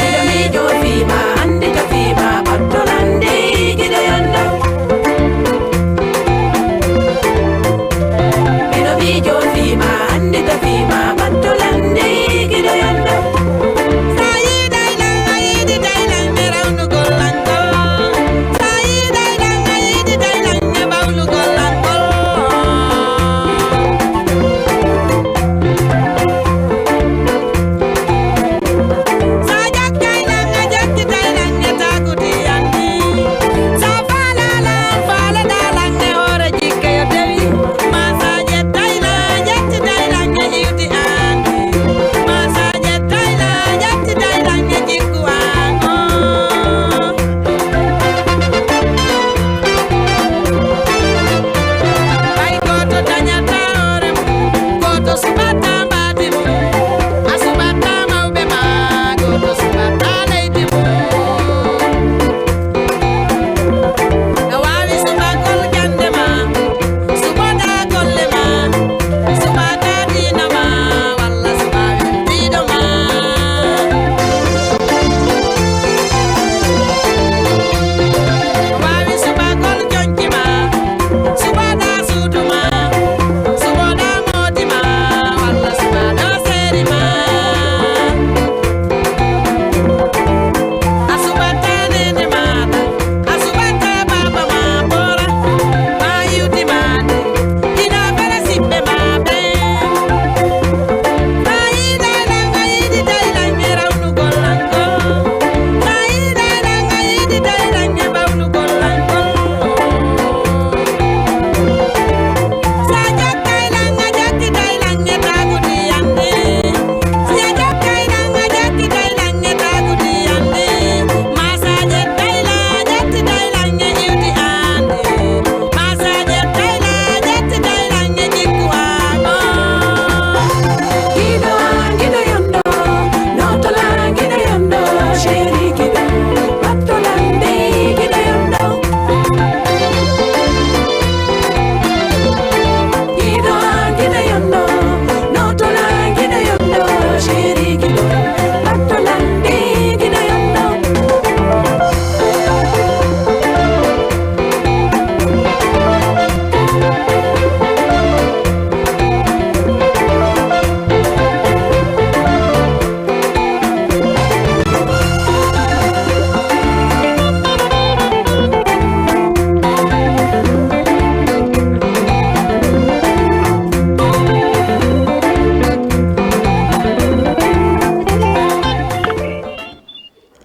Miɗo miijo fii ma, anndita fii ma, ɓattolande giɗo yonɗo. Miɗo miijo fii ma, anndita fii ma, ɓattolande giɗo yonɗo. Sa yiiday lan, a yiididay lan, ɓe rawnugol lan ko. Sa yiiday lan, a yiididay lan, ɓe ɓawlugol lan ko. Sa jakkay lan, a jakkitay lan, e taaguti an ni. Sa faala lan, faaleɗaa lan, e hoore jikke yo dewi. Ma sa jettay lan, a jettitay lan, e iwdi an ni. Ma sa jettay lan, a jettitay lan, e jikku an on. Hay gooto dañataa hoore mum, gooto suɓataa mbaadi mum, a suɓataa mawɓe maa, gooto suɓataa leydi mum. A waawi suɓagol jannde maa, suɓoɗaa golle maa, suɓataa diina maa, walla suɓaa weldiiɗo maa. A waawi suɓagol jonki maa, suɓoɗaa suudu maa, suɓoɗaa moodi maa, walla suɓaɗaa seeri maa. A suɓataa neene maaɗa, a suɓataa baaba maa boora, maa iwdi maa ni, ina fere siɓɓe maa ɓee. Sa yiiday lan, a yiididay lan e rawnugol lan ko. Sa yiiday lan, a yiididay lan e ɓawlugol lan ko. Sa jakkay lan, a jakkitay lan e taaguti an ni. Si a jakkay lan, a jakkitay lan e taaguti an ni. Ma sa jettay lan, a jettitay lan e iwdi an ni. Ma sa jettay lan, a jettitay lan e jikku an on. Giɗo an, giɗo yonɗo, nootolan giɗo yonɗo, chéri giɗo, ɓattolan dey giɗo yonɗo. Giɗo an, giɗo yonɗo, nootolan giɗo yonɗo, chéri giɗo, ɓattolan dey giɗo yonɗo.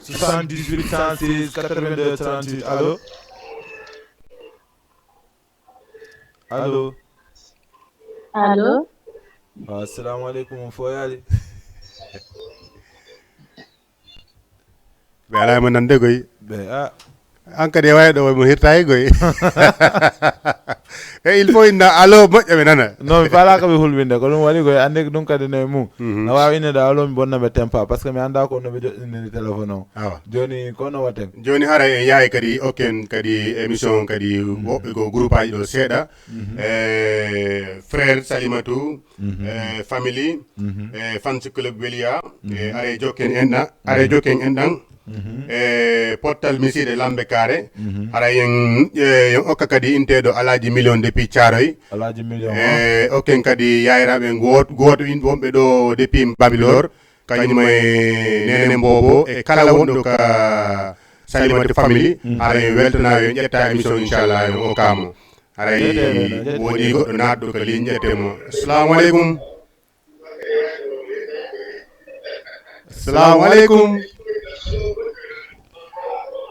Soixante-dix-huit cent seize quatre-vingt-deux trente-huit. Allo? Allo? Allo? Waaw, assalamu aleykum, on foyaali. Ɓe alaa mo nande koy. Ɓe, ah. An kadi e wayɗo mo hirtaaki koy. E il faut inna allo moƴƴa ɓe nana. Non, mi faalaaka ɓe hulɓinde ko ɗum waɗi koy, anndi ko ɗum kadi no e mum. Mhm. No waawi innede allo mi bonna ɓe tempa, parce que mi annda ko no ɓe joɗɗiniri téléphone o. Awa. Jooni ko no waɗten? Jooni haray en yahay kadi okken kadi émission kadi woɓɓe ko groupe aji ɗo seeɗa. Mhm. E frère Salimatu, mhm, e family, mhm, e fans club Weliya, e, mhm, are jokken enɗan, are, mhm, jokken enɗan. Mhm. E pottal misiide Lambe Kaare. Mhm. Hara yen, e, yen okka kadi inteeɗo Alaaji Million depuis Thiaroye. Alaaji Million, e, okken kadi yaayiraaɓe gooto, gooto in wonɓe ɗo depuis Bambilor. Kañum e Nene Mbobo e kala wonɗo ka Salimatu Family. Mhm. Hara en weltanaa yo en ƴetta émission inchallah yo en okkaamo. Haray woodi goɗɗo naatɗo ka ligne ƴette mo. Assalamu aleykum. Assalamu aleykum.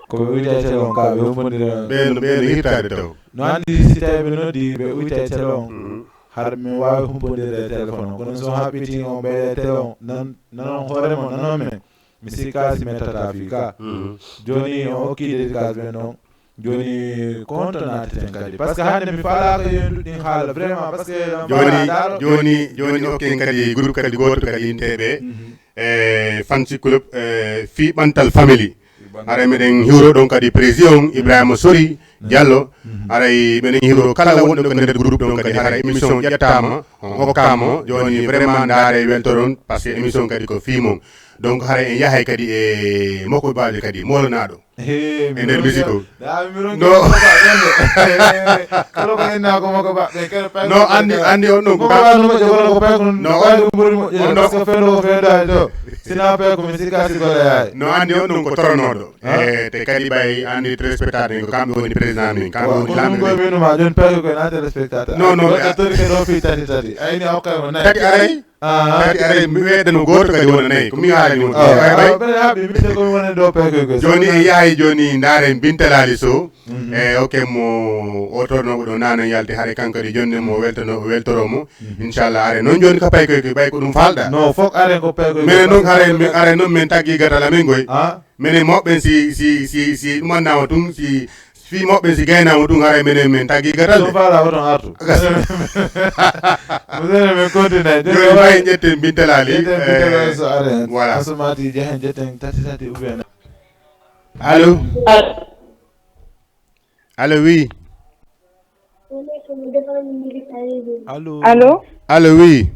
Ko ɓe uyta e télé on ka ɓe humpondira. Ɓen ɓen hirtaade taw. No anndi si tawi ɓe noddi ɓe uyta e télé on. Mhm. Har min waawi humpondire e téléphone on kono so haɓɓiti on ɓeyde télé on nan nanon hoore mon nanon men. Mi sikka si mettata fii ka. Mhm. Jooni on okki dédicace ɓen ɗon. Jooni ko honto naateten kadi? Parce que hannde mi faalaaka yo en ɗuɗɗin haala vraiment parce que jooni jooni jooni okken kadi groupe kadi gooto kadi inteeɓe e fansi club e fii ɓantal family. Haray meɗen hiwro ɗon kadi président Ibrahima Sori Diallo. Haray meɗen hiwro kala wonɗo ko nder groupe ɗon kadi haray émission ƴettaama on okkaama jooni vraiment ndaare weltoron parce que émission kadi ko fii mon. Donc haray en yahay kadi e makko baajo kadi moolanaɗo e nder musique o. No kala ko enna ko mako ba ɓe kala pay no andi andi on ɗon ko ba no mo jogo ko pay ko no andi mbori mo je parce que fendo ko fendo ay to sina pay ko mi sika si gola yaay no andi on ɗon ko toronoɗo e te kadi ɓay andi téléspectateur ko kamɓe woni président min kamɓe woni lamɓe min ma jon pay ko na téléspectateur non non tori ke do fi tati tati ay ni okka mo nay tati aray Tati aray mi weeɗa no gooto kadi wona nayi ko mi haalani won ɓay ɓay. Jooni en yahay jooni ndaaren Binta Laali Sow. E ok mo o tornooɓo ɗo naane yalti haray kanko kadi jooni mo weltano o weltoro mo. Inchallah are noon jooni ko paykoy koy ɓay ko ɗum falɗa. No fof are ko paykoy. Minen noon haray haray noon min taggi gatal amin koy. Minen moɓɓen si si si si ɗumannama tun si Fii moɓɓe si gaynaama ɗum haray menen men tagi gatal de. Ɗum faala oton artu. Musene men continue. Joni mbay ƴetten bintalaali. Ƴetten bintalaali so are. Voilà. Asumati jehen ƴetten tati tati ou bien. Allo. Allo oui. Allo. Allo. Allo oui.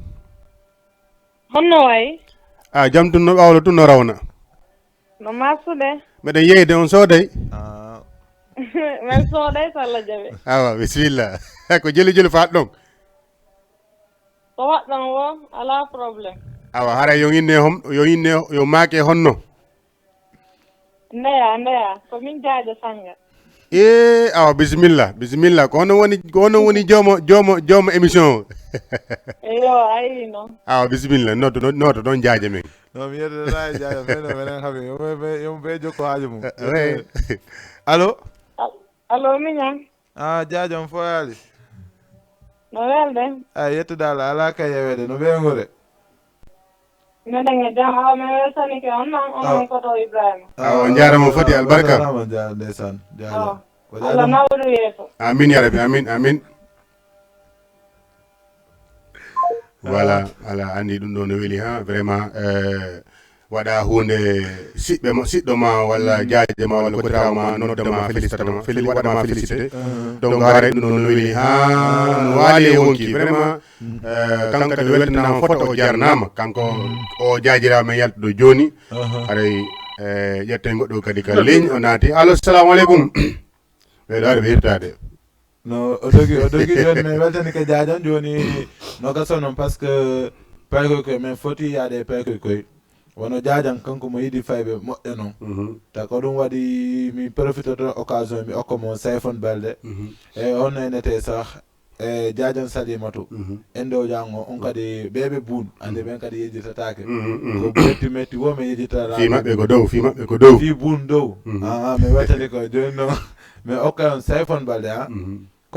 Honno wayi? Ah jam tun no ɓawlo tun no rawna. No masude. Meɗen yeyde on sooday. Men sooday so Allah jaɓi. Awa bisimilla. Ko jeli jeli faat ɗon. Ko waɗɗon wo alaa problème. Awa hara yo inne hom yo inne yo maake honno. Ndeya ndeya ko min jaajo sanga. E awa bisimilla bisimilla ko hono woni ko hono woni joomo joomo joomo émission o. Eyo ayi noon. Awa bisimilla noto noto ɗon jaaje men. Non mi yettata e jaajo feno menen haɓe yomo ɓe jokko haaju mum. Allo. Allo miñan. A jaajo on foyaali. No welde. A yettude Allah alaa ka yeweede no ɓeyngude. Meɗen e jam awa min weltanike on noon onon koto Ibrahima. Awa on njaarama foti albarka. Ndeysaan. Awa Allah nawru yeeso. Amin ya rabbi amin amin. Voilà ala andi ɗum ɗo no weli ha vraiment. Waɗa hunde siɓɓe ma siɗɗo ma walla jaaje ma walla kotirawo ma nodda ma félicité ma féli waɗa ma félicité. Donc haray ɗum ɗon no weli ha no waali e wonki vraiment. Kanko kadi weltanama fota o jarnama kanko o jaajirawo men yaltuɗo joni. Haray ƴetten goɗɗo kadi ka ligne o naati allo salamu aleykum. Ɓeɗo ari ɓe hirtade. No o dogi o dogi joni min weltanike jaajan joni. No gaso noon par ce que paykoy koye min foti yaade e paykoy koye. Wono jaajan kanko mo yiɗi fayɓe moƴƴa noon. Ta ko ɗum waɗi mi profitoto occasion mi okka mo sayfon balde. E honno enete sah e jaajan salimatu. Endo jango on kadi ɓeɓe buun ande ɓen kadi yejjitataake. Ko metti metti wo mi yejjitata fi maɓɓe ko dow fi maɓɓe ko dow fi buun dow. Aa mi weltani ko joni noon. Mi okka on sayfon balde ha.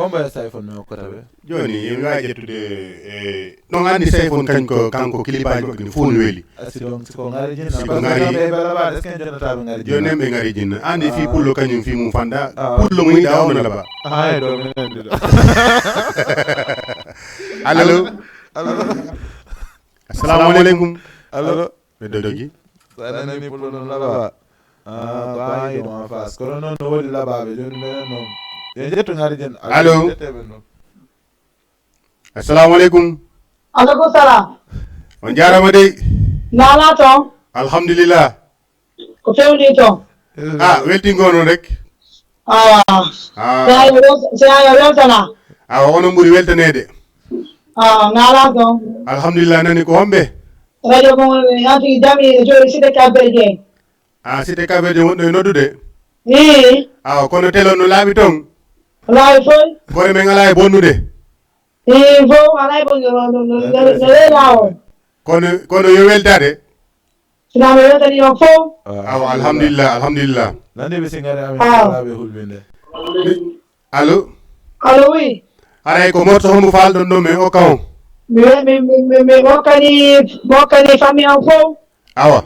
Hombo e Sayfon mi hokkata ɓe? Jooni, mi waawi ƴettude, e, ɗon anndi Sayfon kañ ko, kanko kilipaaji maɓɓe ɗi fof no weli. A, si donc, si ko ngari jinna, si ko parce que ngari, ɓe bela baade, est-ce que en jonnataaɓe ngari jinna? Jooni en ɓe ngari jinna. Anndi fii, ah, pullo kañum fii mum fanda. Ah. Pullo mo yiɗa o no laba. Ah, e ɗo minen ɗiɗo. Allo? Allo? Assalamu aleykum. Allo? Ɓe dogi. So a nani pullo no laba. Ah, ko an yiɗo en face. Kono noon no woodi labaaɓe. Jooni minen noon. Yo en ƴettu ngari jinna. Allo? Allo? Ƴetteeɓe noon. Assalamu aleykum. Aleykum salam. On jaaraama dey. Naalaa toon? Alhamdulillah. Ko fewndii toon? Ah, weltingoo noon rek. Ah. Ah. Si a yo wel-, si a yo weltanaa. Awa, onon ɓuri weltaneede. Ah, naalaa toon? Alhamdulillah, nani ko homɓe? Radio Kongo, en tigi jam e jooɗi Cité Cap Vert Dieng. Ah, Cité Cap Vert Dieng wonɗo e noddude? Ii. Awa, kono télé no laaɓi toon? Laaɓi fof. Kono men alaa e bonnude? Ii, fof alaa e bonnude, no, no, no, no, no ley laawol. Kono, kono yo weltaade? Sinaa mi weltanii on fof. Awa, alhamdulillah, alhamdulillah. Nande ɓe si ngari amen, ah, laaɓe hulɓinde. Allo? Allo, oui. Haray ko morso hombo faalɗon ɗon men okka on? Mi, mi, mi, mi, mi okkani, mi okkani famille am fof. Awa.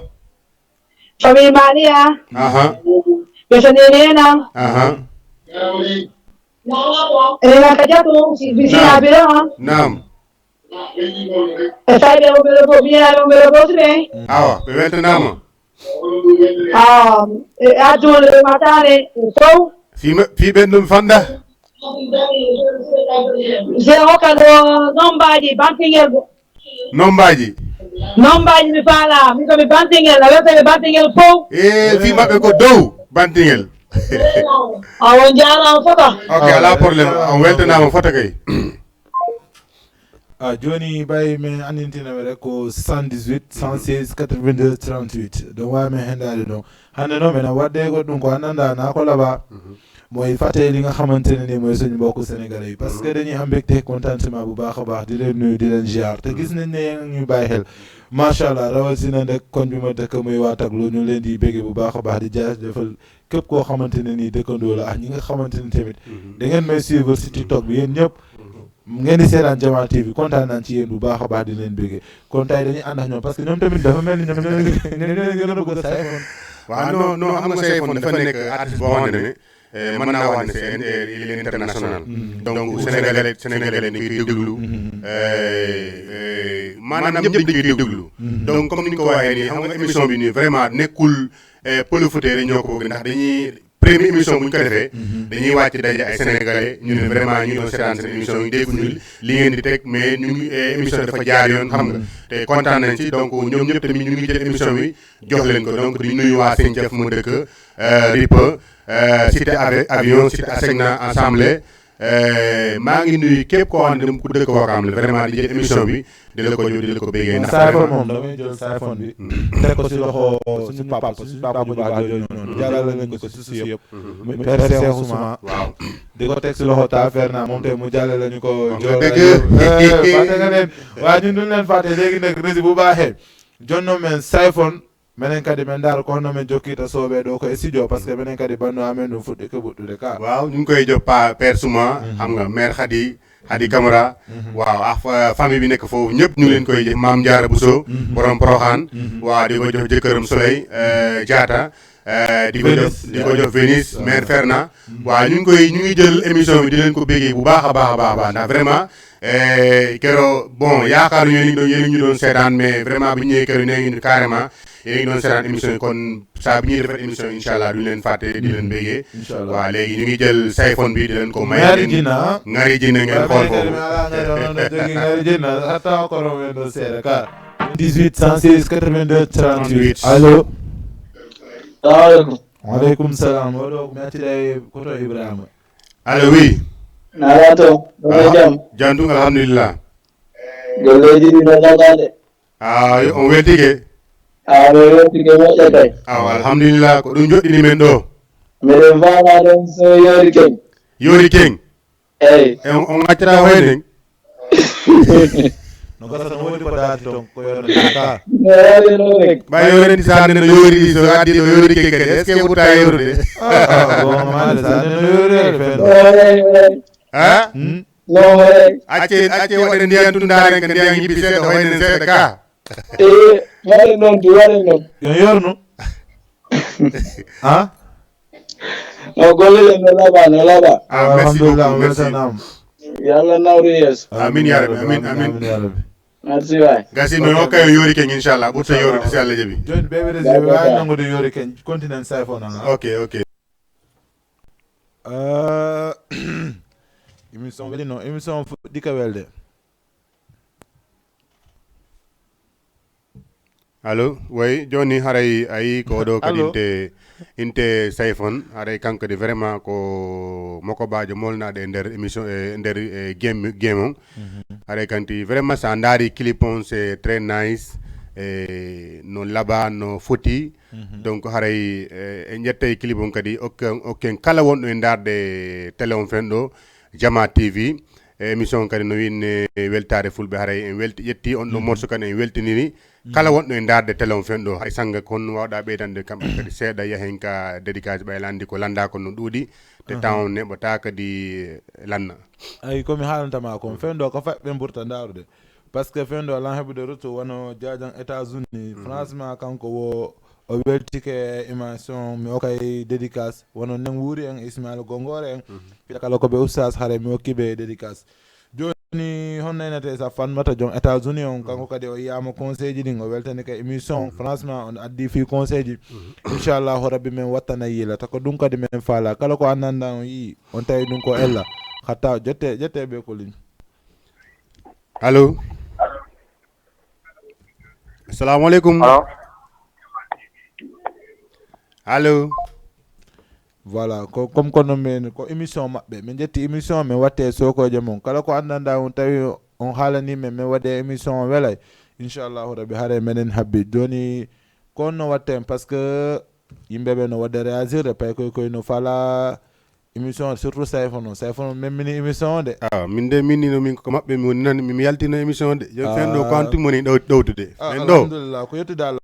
Famille Mania. Aha. Ɓe so nene ena. Aha. Ena ka jato, si, si, naam, na biro, ha? Naam. E fayɓe o ɓe ɗo, ɓiyaɓe o ɓe ɗo ɓosuɓe. Awa, ɓe weltanaama. Ah, e addude ɓe mataane fof. Fii ma-, fii ɓen ɗum fanda? Se hokka ɗo nombaaji bantingel go-, nombaaji? Nombaaji mi faala, min ko mi bantingel, a welta mi bantingel fof. E fii maɓɓe ko dow bantingel. Awa, on jaaraama fota. Ok, alaa problème, on weltanaama fota kay. Ah, jooni, ɓay men anndintina ɓe rek ko soixante-dix-huit, cent seize, quatre-vingt-deux, trente-huit. Ɗon waawi men henndaade ɗon. Hannde noon, men a waɗde e goɗɗum ko anndanɗaa, na ko laba. Mhm. Mooy fàttali li nga xamante ne ni mooy suñu mbokku sénégalais yi. Parce que, mhm, dañuy am mbégte, contentement bu baax a baax, di leen nuyu, di leen ziar. Te gis nañ ne yéen a ngi ñuy bàyyi xel. Macha Allah, rawatina nag koñ bi ma dëkk muy waa Taglo, ñu leen di bégge bu baax a baax, di jaajëfal képp koo xamante ne nii dëkkandoo la ak ñi nga xamante ne tamit, mhm, da ngeen may suivre si TikTok bi, yéen ñëpp. Mhm. Ngeen di seetaan Jamaa T V, kontaan nañ ci yéen bu baax a baax, di leen bëggee. Kon tey dañuy ànd ak ñoom, parce que ñoom tamit dafa mel ni ñoom ñoo leen, ñoom ñoo leen gën a bëgg Sayfon. Waaw, non, non, xam nga Sayfon dafa nekk artiste boo xamante ne, eh, mën naa wax ne c'est in-, eh, il est international. Mhm. Donc, sénégalais, sénégalais dañ koy déglu. Mhm. Eh, eh, maanaam ñëpp dañ koy déglu. Mhm. Donc, comme ni ñu ko waxee nii, xam nga émission bi nii, vraiment nekkul, eh, pël Fuuta rek ñoo ko bëgg, ndax dañuy, première émission bu ñu ko defee, mhm, dañuy wàcc daje ay sénégalais, ñu ne vraiment ñu ngi doon seetaan seen émission yi, dégguñu li ngeen di teg, mais ñu ngi, eh, émission dafa jaar yoon, xam nga. Mhm. Te kontaan nañ ci, donc ñoom ñëpp tamit ñu ngi jël émission bi jox leen ko. Donc di nuyu waa Sinthiou fu mu dëkk, eh, Ripa, eh, Cité Ave-, Avion, Cité Asegna, Assemblée. Eh, maa ngi nuyu képp koo xam ne ku dëkk Wakaam la, vraiment di jël émission bi, di la ko jox, di la ko bégee. Ndax Sayfon vraiment moom, damay jël Sayfon bi, hmm, teg ko si loxo suñu papa, suñu papa ju baax jooju noonu. Hmm. Jàllale nañ ko si suuf yëpp. Hmm. Muy Père Cheikh Ousmane. Waaw. Di ko teg si loxo Ta Ferna, moom tey mu jàllale ñu ko. Wax nga Joor dëgg. Rajo. Eh, fàtte nga leen. Waaye ñun duñ leen fàtte. Léegi nag, rési bu baaxee, jonno men Sayfon. Menen kadi, men ndaara ko honno men jokkirta soɓe ɗo ko e studio, parce que menen kadi banno amen ɗum fuɗɗike ɓuɗɗude ka. Waaw, ñu ngi koy jox pa-, Père Souma, mhm, xam nga, Mère Khady, Khady Camara. Mhm. Waaw, ak fa-, famille bi nekk foofu, ñëpp ñu ngi leen koy jox. Maam Diarra Bousso, mhm, borom Porokhane. Mhm. Waaw, di ko jox jëkkëram Soleil, euh, Diatta, euh, di ko jox, Vénice, di ko jox Vénice, waaw, Mère Ferna. Mhm. Waaw, ñu ngi koy, ñu ngi jël émission bi, di leen ko béggee bu baax a baax a baax a baax, ndax vraiment, eh, kero, bon, yaakaar ñu yéen a ngi doon, yéen a ngi ñu doon seetaan, mais vraiment bi ñu ñëwee kero nee ngi carrément yéen a ngi doon seetaan émission yi, kon saa bi ñuy defar émission yi, incha Allah, duñu leen fàtte, di leen béggee. Incha Allah. Waaw, léegi ñu ngi jël Sayfon bi, di leen ko may. Ngari ngeen jinna. Ngari jinna ngeen xool foofu. Ngari jinna, hatta ko ro men do seeɗa ka. Dix-huit, cent seize, quatre-vingt-deux, trente-huit. Allo. Salaamaaleykum. Waaleykum salaam. Oɗo ko mi accida e koto Ibrahima. Allo, oui. Naalaa toon? Aha. Jam? Jam tun, alhamdulillah. Golleeji ɗi no lagade. Ah, yo, on weltike? Ah, mi weltike moƴƴa kay. Awa, alhamdulillah, ko ɗum joɗɗini men ɗo. Miɗen faalaa ɗon so yoori ken. Yoori ken? Eyi. E on, on accata hoyden? No gasa no woodi ko daati toon, ko yoorde ka. No woodi noon rek. Ɓay yoore ndi sa nde no yoori ɗi, so addi ɗo yoori ken kadi, est-ce que wutta yorude? Ah, ah, bon, maale sa nde no yoori e fen. Eyi, eyi. Ha? Hmm? No, hoore. Acce, acce waɗen ndiyan tun ndaaren ka ndiyan yiɓi seeɗa, hoynen seeɗa ka. Eh, waɗen noon, di waɗen noon. Yo yorno. Ha? No, golle ɗen no laɓa, no laɓa. Ah, merci beaucoup, merci. Alhamdulillah, merci. Yo Allah nawru yeeso. Amin ya Rabbi, amin, amin. Amin ya Rabbi. Merci waay. Gasi, mi hokka yo yoori ken, inchallah. Ɓurta yoori, si Allah jaɓi. Jooni, ɓe ɓe resi, ɓe waawi nanngude yoori ken. Continent Saifon on, ha? Ok, ok. Euh, émission weli noon, émission fuɗɗi ka welde. Allo, oui, jooni haray a yii ko ɗo kadi. Allo. Inte, inte Saifon, haray kanko de vraiment ko mokobaajo molnaaɗo e nder émission, e nder, e game, game on. Mhm. Haray kanti vraiment, so a ndaari clip on, c'est très nice, e no laɓa, no foti. Mhm. Donc haray, e, en ƴettay clip on kadi, okken, okken kala wonɗo e ndaarde télé on fen ɗo, Jama T V. E émission on kadi no wiinne weltaare fulɓe, haray en welti, ƴetti on ɗo morceau kadi en weltiniri. Kala wonɗo e ndaarde télé on fen ɗo, hay sanga kon wawɗa ɓeydande kamɓe kadi seeɗa yahen ka dédicace ɓay landi ko landa kon no ɗuuɗi, te temps on neɓata kadi lanna. Ay, ko mi haalantama kon, fen ɗo ko faɓɓe mburta ndaarude. Parce que fen ɗo lan heɓude retour wano Jajan États-Unis. Mhm. Franchement, kanko wo o weltike e émission, mi okkay dédicace, wano nen wuuri en, Ismaël Gongore en. Mhm. Fiɗa kala ko ɓe oustaz, hare mi okki ɓe dédicace. Jooni, honno enete sa Fanmata jon États-Unis on, kanko kadi o yiyama conseil ji ɗin, o weltani ka émission. Mhm. Franchement, on addi fii conseil ji. Mhm. Inchallahu Rabbi, men wattana yila. Tako ɗum kadi men faala. Kala ko annanda on yii, on tawi ɗum ko ella. Hatta jette, jette ɓe ko ligne. Allo? Assalamu alaikum. Allo? Allo? Voilà, ko comme kono men ko émission maɓɓe. Min ƴetti émission, min watte sokoje mon. Kala ko anndanɗa on tawi on haalani men, min waɗe émission on welay. Inchallahu Rabbi, hare meɗen habbi. Joni, ko on no watte, parce que yimɓe ɓe no waɗde réagir, pay koy koy no fala émission, surtout Sayfo noon. Sayfo noon, min mini émission o de. Ah, min de, min ni no min ko maɓɓe, mi woni nan, mi, mi yaltino émission o de. Yo fen ɗo ko an tun woni ɗo, ɗowtude. Ah, fen ɗo. Alhamdulillah, ko yettude Allah.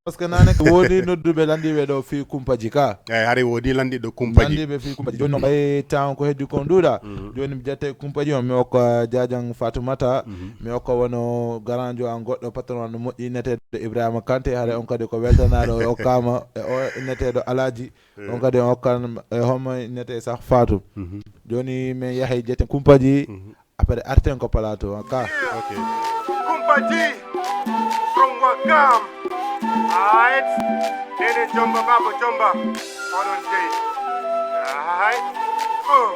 Parce que nane ko woodi nodduɓe landiɓe ɗo fii kumpaji ka. Eyi, hari woodi landiɗo kumpaji. Landiɓe fii kumpaji. Joni noon, ɓay temps ko heddi kon ɗuuɗa. Mhm. Joni mi jette kumpaji on, mi okka Jajan Fatumata, mhm, mi okka wono garanjo an goɗɗo patron no moƴƴi inneteeɗo Ibrahima Kanté, hare on kadi ko weltanaɗo o okkama e o inneteeɗo Alaji. Eh. On kadi on okkan e homo innete sah Fatou. Mhm. Joni men yahay jeten kumpaji. Mhm. Après arten ko plateau ka. Ok. Kumpaji from Wakam. Aight. Nene Jomba, Baba Jomba. Onon dey. Aight. Oh.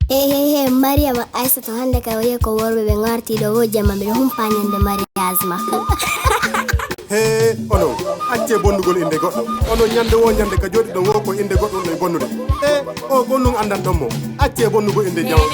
He, he, he, Mariama Aissatou, hannde kay o yehi ko worɓe ɓe ngarti ɗo, wo jamma, mbiɗa humpa ñande mariage ma. He, onon, accee bonnugol innde goɗɗo. Onon, ñande wo ñande ka jooɗiɗon wo ko innde goɗɗo ɗon e bonnude. He, o ko nun anndanɗon mo. Accee bonnugol innde jawɗo.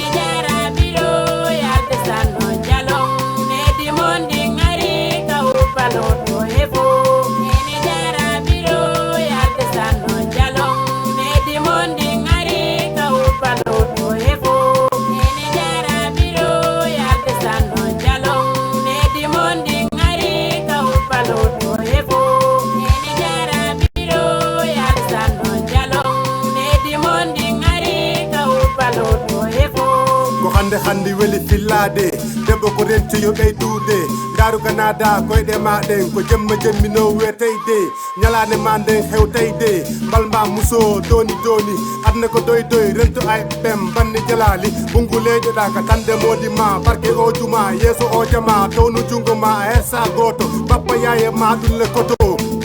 Ko hannde hannde weli fillaade, debbo ko renti yo ɓeydude. Ndaaru ka naada koyɗe ma ɗen, ko jemma jemmi no weteyde. Ñalaande ma nden hewtayde, mbal ma muso dooni dooni. Aduna ko doy doy, rento ay ɓen banni jalaali. Ɓunngu leyɗo ɗa ka tande moodi ma, barke o juma, yeeso o jama, townu junngo ma, a hersa gooto. Bappa yaaye ma ɗum le koto,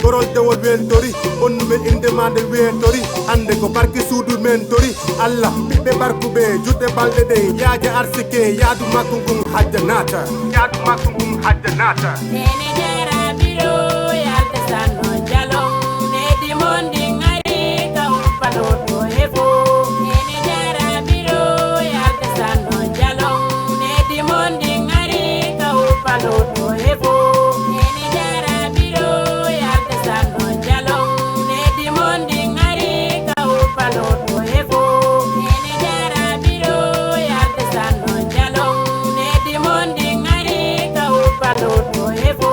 gorol dewol weltori, bonnuɓe innde ma nde weetori. Hannde ko barke suudu men tori. Allah, ɓiɓɓe barkuɓe, juɗɗe balɗe ɗe, yaaja arsike, yaadu makko ngun hajja naata. Yaadu makko ngun hajja naata. Nene Jara Biro, yalta sanno jalon. Nedi mon din ari ka upaloto efo. Nene Jara Biro, yalta sanno jalon. Nedi mon din ari ka upaloto efo. Nene Jara Biro, yalta sanno jalon. Nedi mon din ari ka upaloto efo. Nene Jara Biro, yalta sanno jalon. Nedi mon din ari ka upaloto efo.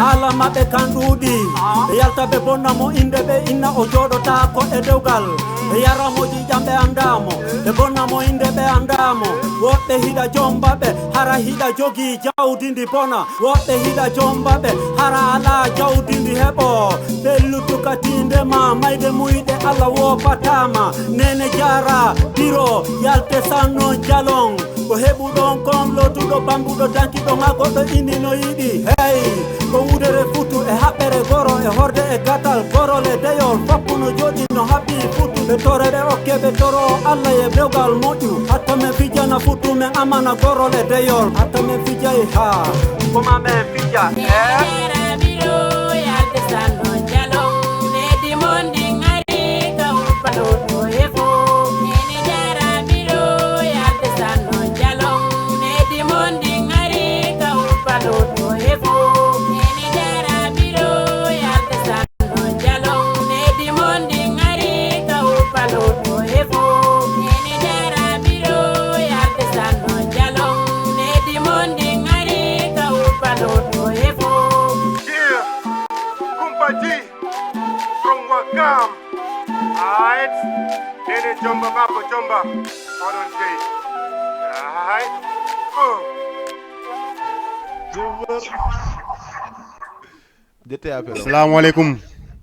Haala maɓɓe kan ɗuuɗi. Ɓe yalta ɓe bonna mo innde, ɓe inna o jooɗotaako e dewgal. Ɓe yara mo ƴiiƴam, ɓe anndaa mo. Ɓe bonna mo innde, ɓe anndaa mo. Woɗɓe hiɗa jomba ɓe, hara hiɗa jogii jawdi ndi bona. Woɗɓe hiɗa jomba ɓe, hara alaa jawdi ndi heɓo. Pellutu ka tiinde ma, mayde muyɗe Allah woopataa ma. Neene Jaara, Biro, yalte sanno jalon. Ko heɓuɗon kon lootuɗo bambuɗo dankiɗo maa goɗɗo inni no yiɗi. Hey, ko wudere futu e haɓɓere goro e horde e gatal gorol e deyol. Foppu no jooɗi no haɓɓi futu. Ɓe tore ɓe okke ɓe toro Allah e dewgal moƴƴu. Hatta men fijana futu men amana gorol e deyol. Hatta men fijay ha. Koma men fija. Eh? Yeah, Kumpa G from Wakam. Aight. Nene Jomba, Baba Jomba. Oɗon jeyi. Aight. Oh. Jette appel o. Assalamu aleykum.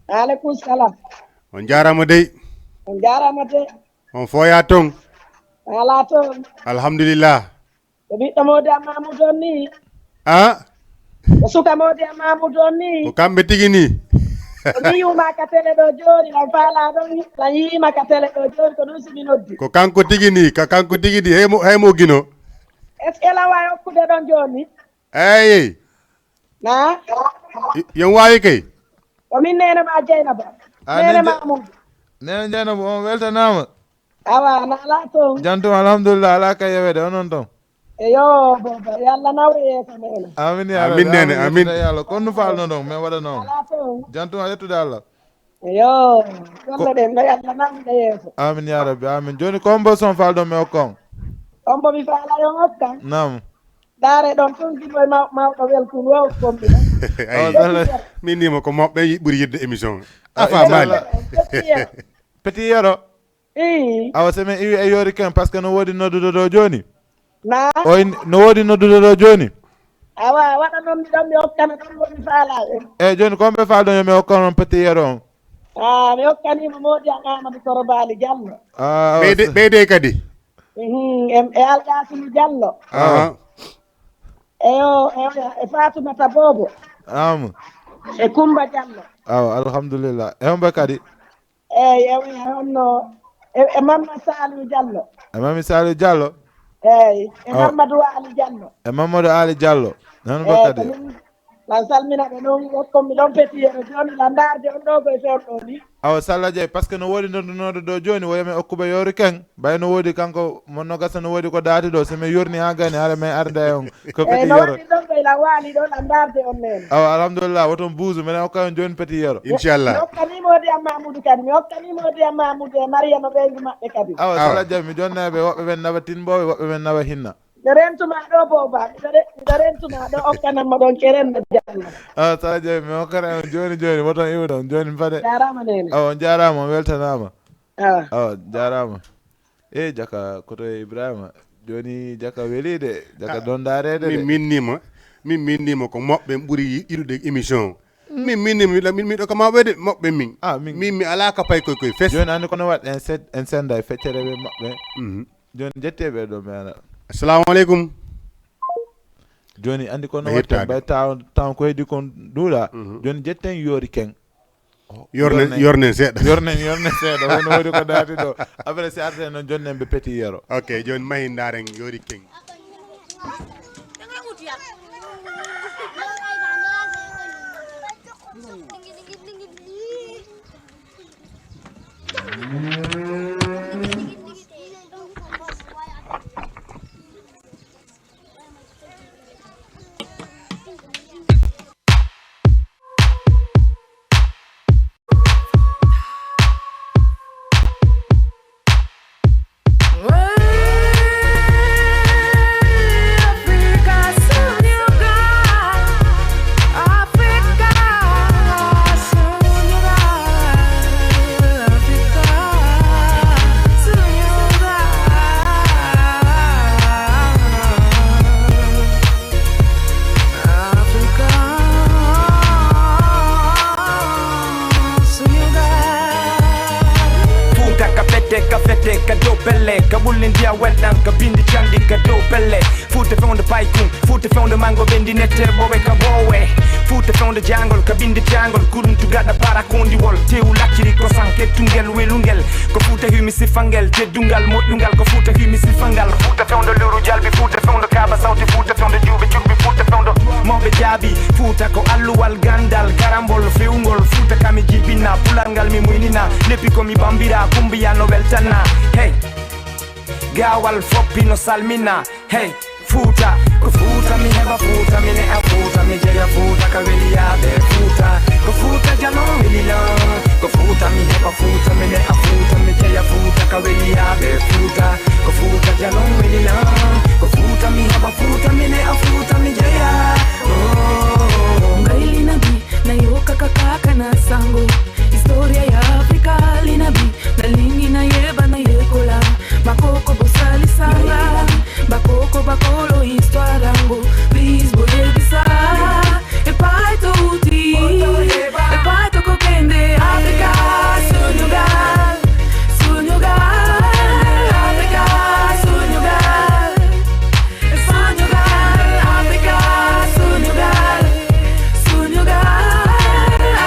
Aleykum salam. On jaaraama dey. On jaaraama dey. On fooyaa toon? Alaa toon. Alhamdulillah. Ko ɓiɗɗo Mody Mamoudou on ni. Ah? Ko suka Mody Mamoudou on ni. Ko kamɓe tigi ni. Ko mi yi'uma ka tele ɗo jooni, lan faalaa ɗon, lan yi'ima ka tele ɗo jooni, ko ɗum si mi noddi. Ko kanko tigi ni, ka kanko tigi ni, hey mo, hey mo gino. Est-ce que lan waawi okkude ɗon jooni? Eeyi. Na? Y-, yo waawi kay. Ko min neene ma Jeynaba. Ah, neene ma Amadou. Neene Jeynaba, on weltanaama. Awa, na alaa toon. Jam tum, alhamdulillah, alaa ka yeweede, onon toon. Eyo, baba, yo Allah nawru yeeso meɗen. Amin, ya Amin, rabbi, neene, amin, amin. Yettude Allah. Ko honno faalnoɗon, men waɗa noon. Alaa toon. Jam tum, a yettude Allah. Eyo, golle ɗen, no Allah nawrude yeeso. Amin, ya rabbi, amin. Jooni, ko hombo son faalɗon mi okka on? Hombo mi faala yo okka? Naam. Ndaare ɗon tun gino e maw-, mawɗo welkun wo kombi ɗon. Awa, Ayi, sala. Min ni mo ko moɓɓe yi-, ɓuri yidde émission. Ah, Afa Mali. Inchallah. Petit Yero. Petit Yero. Ii. Awa, so min iwi e yoori ken, parce que no woodi nodduɗo ɗo jooni. Na? Oy, no woodi nodduɗo ɗo jooni. Awa, waɗa noon mi ɗon mi okkana ɗon woni faalaaɓe. E jooni, ko homɓe faalɗon yo mi okka on Petit Yero on? Ah, mi okkaniima Moodi an Amadou Koro Baali Jallo. Ah, awa, ɓeyde, so ɓeyde kadi. Mhm, e, e Alkasimi Jallo. Awa. Aha. Eyo, eyo, e Faatumata Boobo. Am. E Kumba Jallo. Awa, alhamdulillah. E homɓe kadi? Eyi, eyi, honno, e, e Mamma Saliou Diallo. E Mamma Saliou Diallo? Eyi, e Awa. Mamadou Ali Diallo. E Mamadou Ali Diallo. Noon Eyi, bakkat ko e. Min, lan salmina ɓe noon, wokkon mi ɗon Petit Yero jooni, lan ndaarde on ɗo ko e fewndo ni. Awa, Salla Diaye, parce que no woodi noddunoɗo ɗo jooni, woyo men okkuɓe yoori ken. Ɓay no woodi kanko, mo no gasa no woodi ko daati ɗo, so mi yurni haa gani, hara men arda e on. Ko Eyi, Petit no Yero. Waɗi ɗon ko ila waali ɗo, lan ndaarde on neen. Awa, alhamdulillah, woton buusu, minen okka on jooni Petit Yero. Inchallah. Mi okkani Moodi am Mamoudou kadi, mi okkani Moodi am Mamoudou e Mariama ɓeyngu maɓɓe kadi. Awa, Awa. Sala Jam, mi jonna ɓe, woɓɓe ɓen nawa tinboowe, woɓɓe ɓen nawa hinna. Miɗo rentuma ɗo, Booba, miɗo re-, miɗo rentuma ɗo, okkanan mo ɗon kerenne Jalla. Awa, Sala Jam, mi okkana on jooni jooni, woton iwɗon, jooni mi faɗe. Jaaraama, neene. Awa, on jaaraama, on weltanaama. Awa. Awa, jaaraama. E jaka, koto e Ibrahima. Jooni jaka weli de, jaka Ah, ɗon ndaarede de. Min minnima, min minnima ko moɓɓe ɓuri yi-, yiɗude émission o. Mm. Min minnima, miɗo, min, miɗo ko mawɓe de, moɓɓe min. Ah, min. Min mi alaa ka pay koy koy fes. Jooni anndi kono waɗ en sed-, en senda e feccere ɓe moɓɓe. Mhm. Jooni jettee ɓe ɗo mi ana. Assalamu aleykum. Jooni anndi kono Ɓe waɗ en yettaade. Ɓay taw, taw ko heedi kon duuɗa. Mhm. Jooni jetten yoori ken. Yornen, Yornen. Yornen seeɗa. Yornen, yornen seeɗa. Woni, woni ko daati ɗo. Après, si arde noon, jonnen ɓe Petit Yero. Ok, jooni mahi ndaaren yoori ken. Fete ka dow pelle, ka ɓulli ndiya welɗan, ka bindi canɗi ka dow pelle. Fuuta fewndo paykun, fuuta fewndo mango ɓendi nette bowe ka bowe. Fuuta fewndo jangol, ka bindi jangol, kuruntu gaɗa para kondiwol. Tewu lacciri kosan, kettungel welungel. Ko fuuta himi sifangel, teddungal moƴƴungal, ko fuuta himi sifangal. Fuuta fewndo luru jalbi, fuuta fewndo kaba sawti, fuuta fewndo juuɓe cukɓi, fuuta fewndo mawɓe jaabi. Fuuta ko alluwal gandal, karambol fewngol. Fuuta kami jibina, pular ngal mi muynina. Leppi ko mi bambira, kumbiya no weltanna. Hey, gawal foppi no salmina. Hey, fuuta, ko fuuta mi heɓa, fuuta mi ne'a, fuuta mi jeya, fuuta ka weli yaaɓe. Fuuta, ko fuuta jalon weli lan. Ko fuuta mi heɓa, fuuta mi ne'a, fuuta mi jeya, fuuta ka weli yaaɓe. Fuuta, ko fuuta jalon weli lan. Ko fuuta mi heɓa, fuuta mi ne'a, fuuta mi jeya. Oh. Ngai linabi, na yoka kakaka na sango. Historia ya Afrika linabi, na lingi na yeba na yekola. Bakoko bosali sala, bakoko bakolo histoire yango. Please boyebisa, e paito uti, e paito kokende. Afrika, sunyugal, sunyugal, Afrika, sunyugal. Sunyugal, Afrika, sunyugal, sunyugal,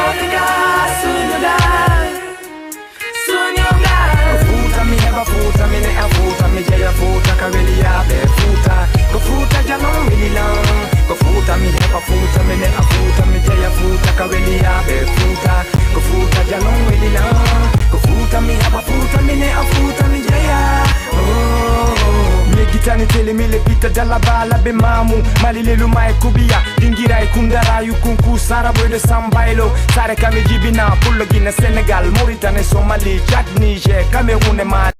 Afrika, sunyugal, sunyugal. Ko fuuta mi heɓa, fuuta mi ne'a, fuuta mi jeya, fuuta ka weli yaaɓe. Fuuta, ko fuuta jalon weli lan. Ko fuuta mi heɓa, fuuta mi ne'a, fuuta mi jeya, fuuta ka weli yaaɓe. Fuuta, ko fuuta jalon weli lan. Ko fuuta mi heɓa, fuuta mi ne'a, fuuta mi jeya. Oh. Mi yeggitani tele mi leppita dalla bala be mamu. Mali lelu mai kubiya, dingira e kundara yukunku sara boy de sambailo. Sare kami jibina, pullo gina Senegal, Mauritanie, Somalie, Tchad, Niger, Cameroun e Mali.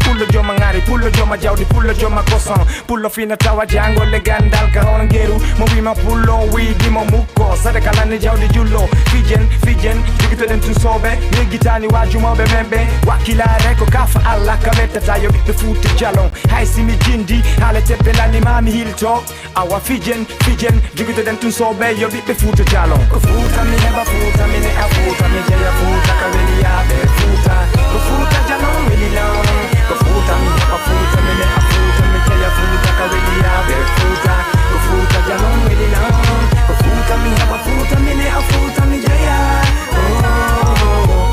Pullo joma ngari, pullo joma jawdi, pullo joma kosan. Pullo fina tawa jango le gandal ka hono ngeru. Mo wima pullo, widimo mukko. Sade kala ni jawdi jullo. Fijen, fijen, jigitoɗen tun soɓe. Yeggitani waju mawɓe men ɓe. Wakkilare ko kafa Allah ka mettata yo ɓiɓɓe fuuta jalon. Hay simi jindi, haale teppe lani mami hilto. Awa fijen, fijen, jigitoɗen tun soɓe yo ɓiɓɓe fuuta jalon. Ko fuuta mi heɓa, fuuta mi ne'a, fuuta mi jeya, fuuta ka weli yaaɓe. Fuuta, ko fuuta jalon weli lan. Ko fuuta mi heɓa, fuuta mi ne'a, fuuta mi jeya, fuuta ka weli yaaɓe. Fuuta, ko fuuta jalon weli lan. Ko fuuta mi heɓa, fuuta mi ne'a, fuuta mi jeya. Oh.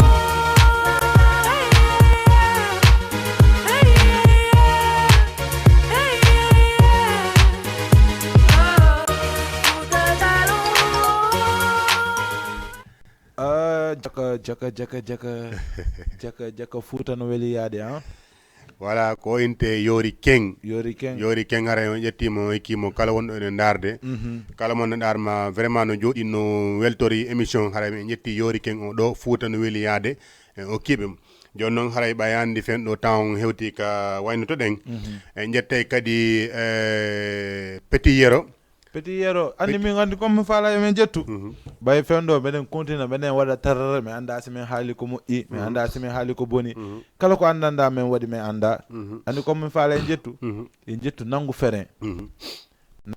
Ah, jaka jaka jaka jaka jaka jaka fuuta no weli yaade, ah. Voilà, ko inte yoori keng. Yoori keng. Yoori keng, haray on ƴettiima, on ekkiima kala wonɗo ene ndaarde. Mhm. Kala mo no ndaarma vraiment no jooɗi, no weltori émission, haray en ƴetti yoori keng o ɗo fuuta no weli yaade. E, o kiiɓe mo. Jooni noon, haray ɓay anndi fen ɗo temps on hewti ka waynotoɗen. Mhm. En ƴettay kadi, e, Petit Yero. Petit Yero, anndi min anndi comme mi faala yo min ƴettu. Mhm. Ɓay fen ɗo, meɗen kontina, meɗen waɗa tarara, mi annda si min haali ko moƴƴi, mi Mhm. annda si min haali ko boni. Mhm. Kala ko anndanɗa, min waɗi, min annda. Mhm. Anndi comme mi faala en ƴettu, Mhm. en ƴettu nanngu feren. Mhm.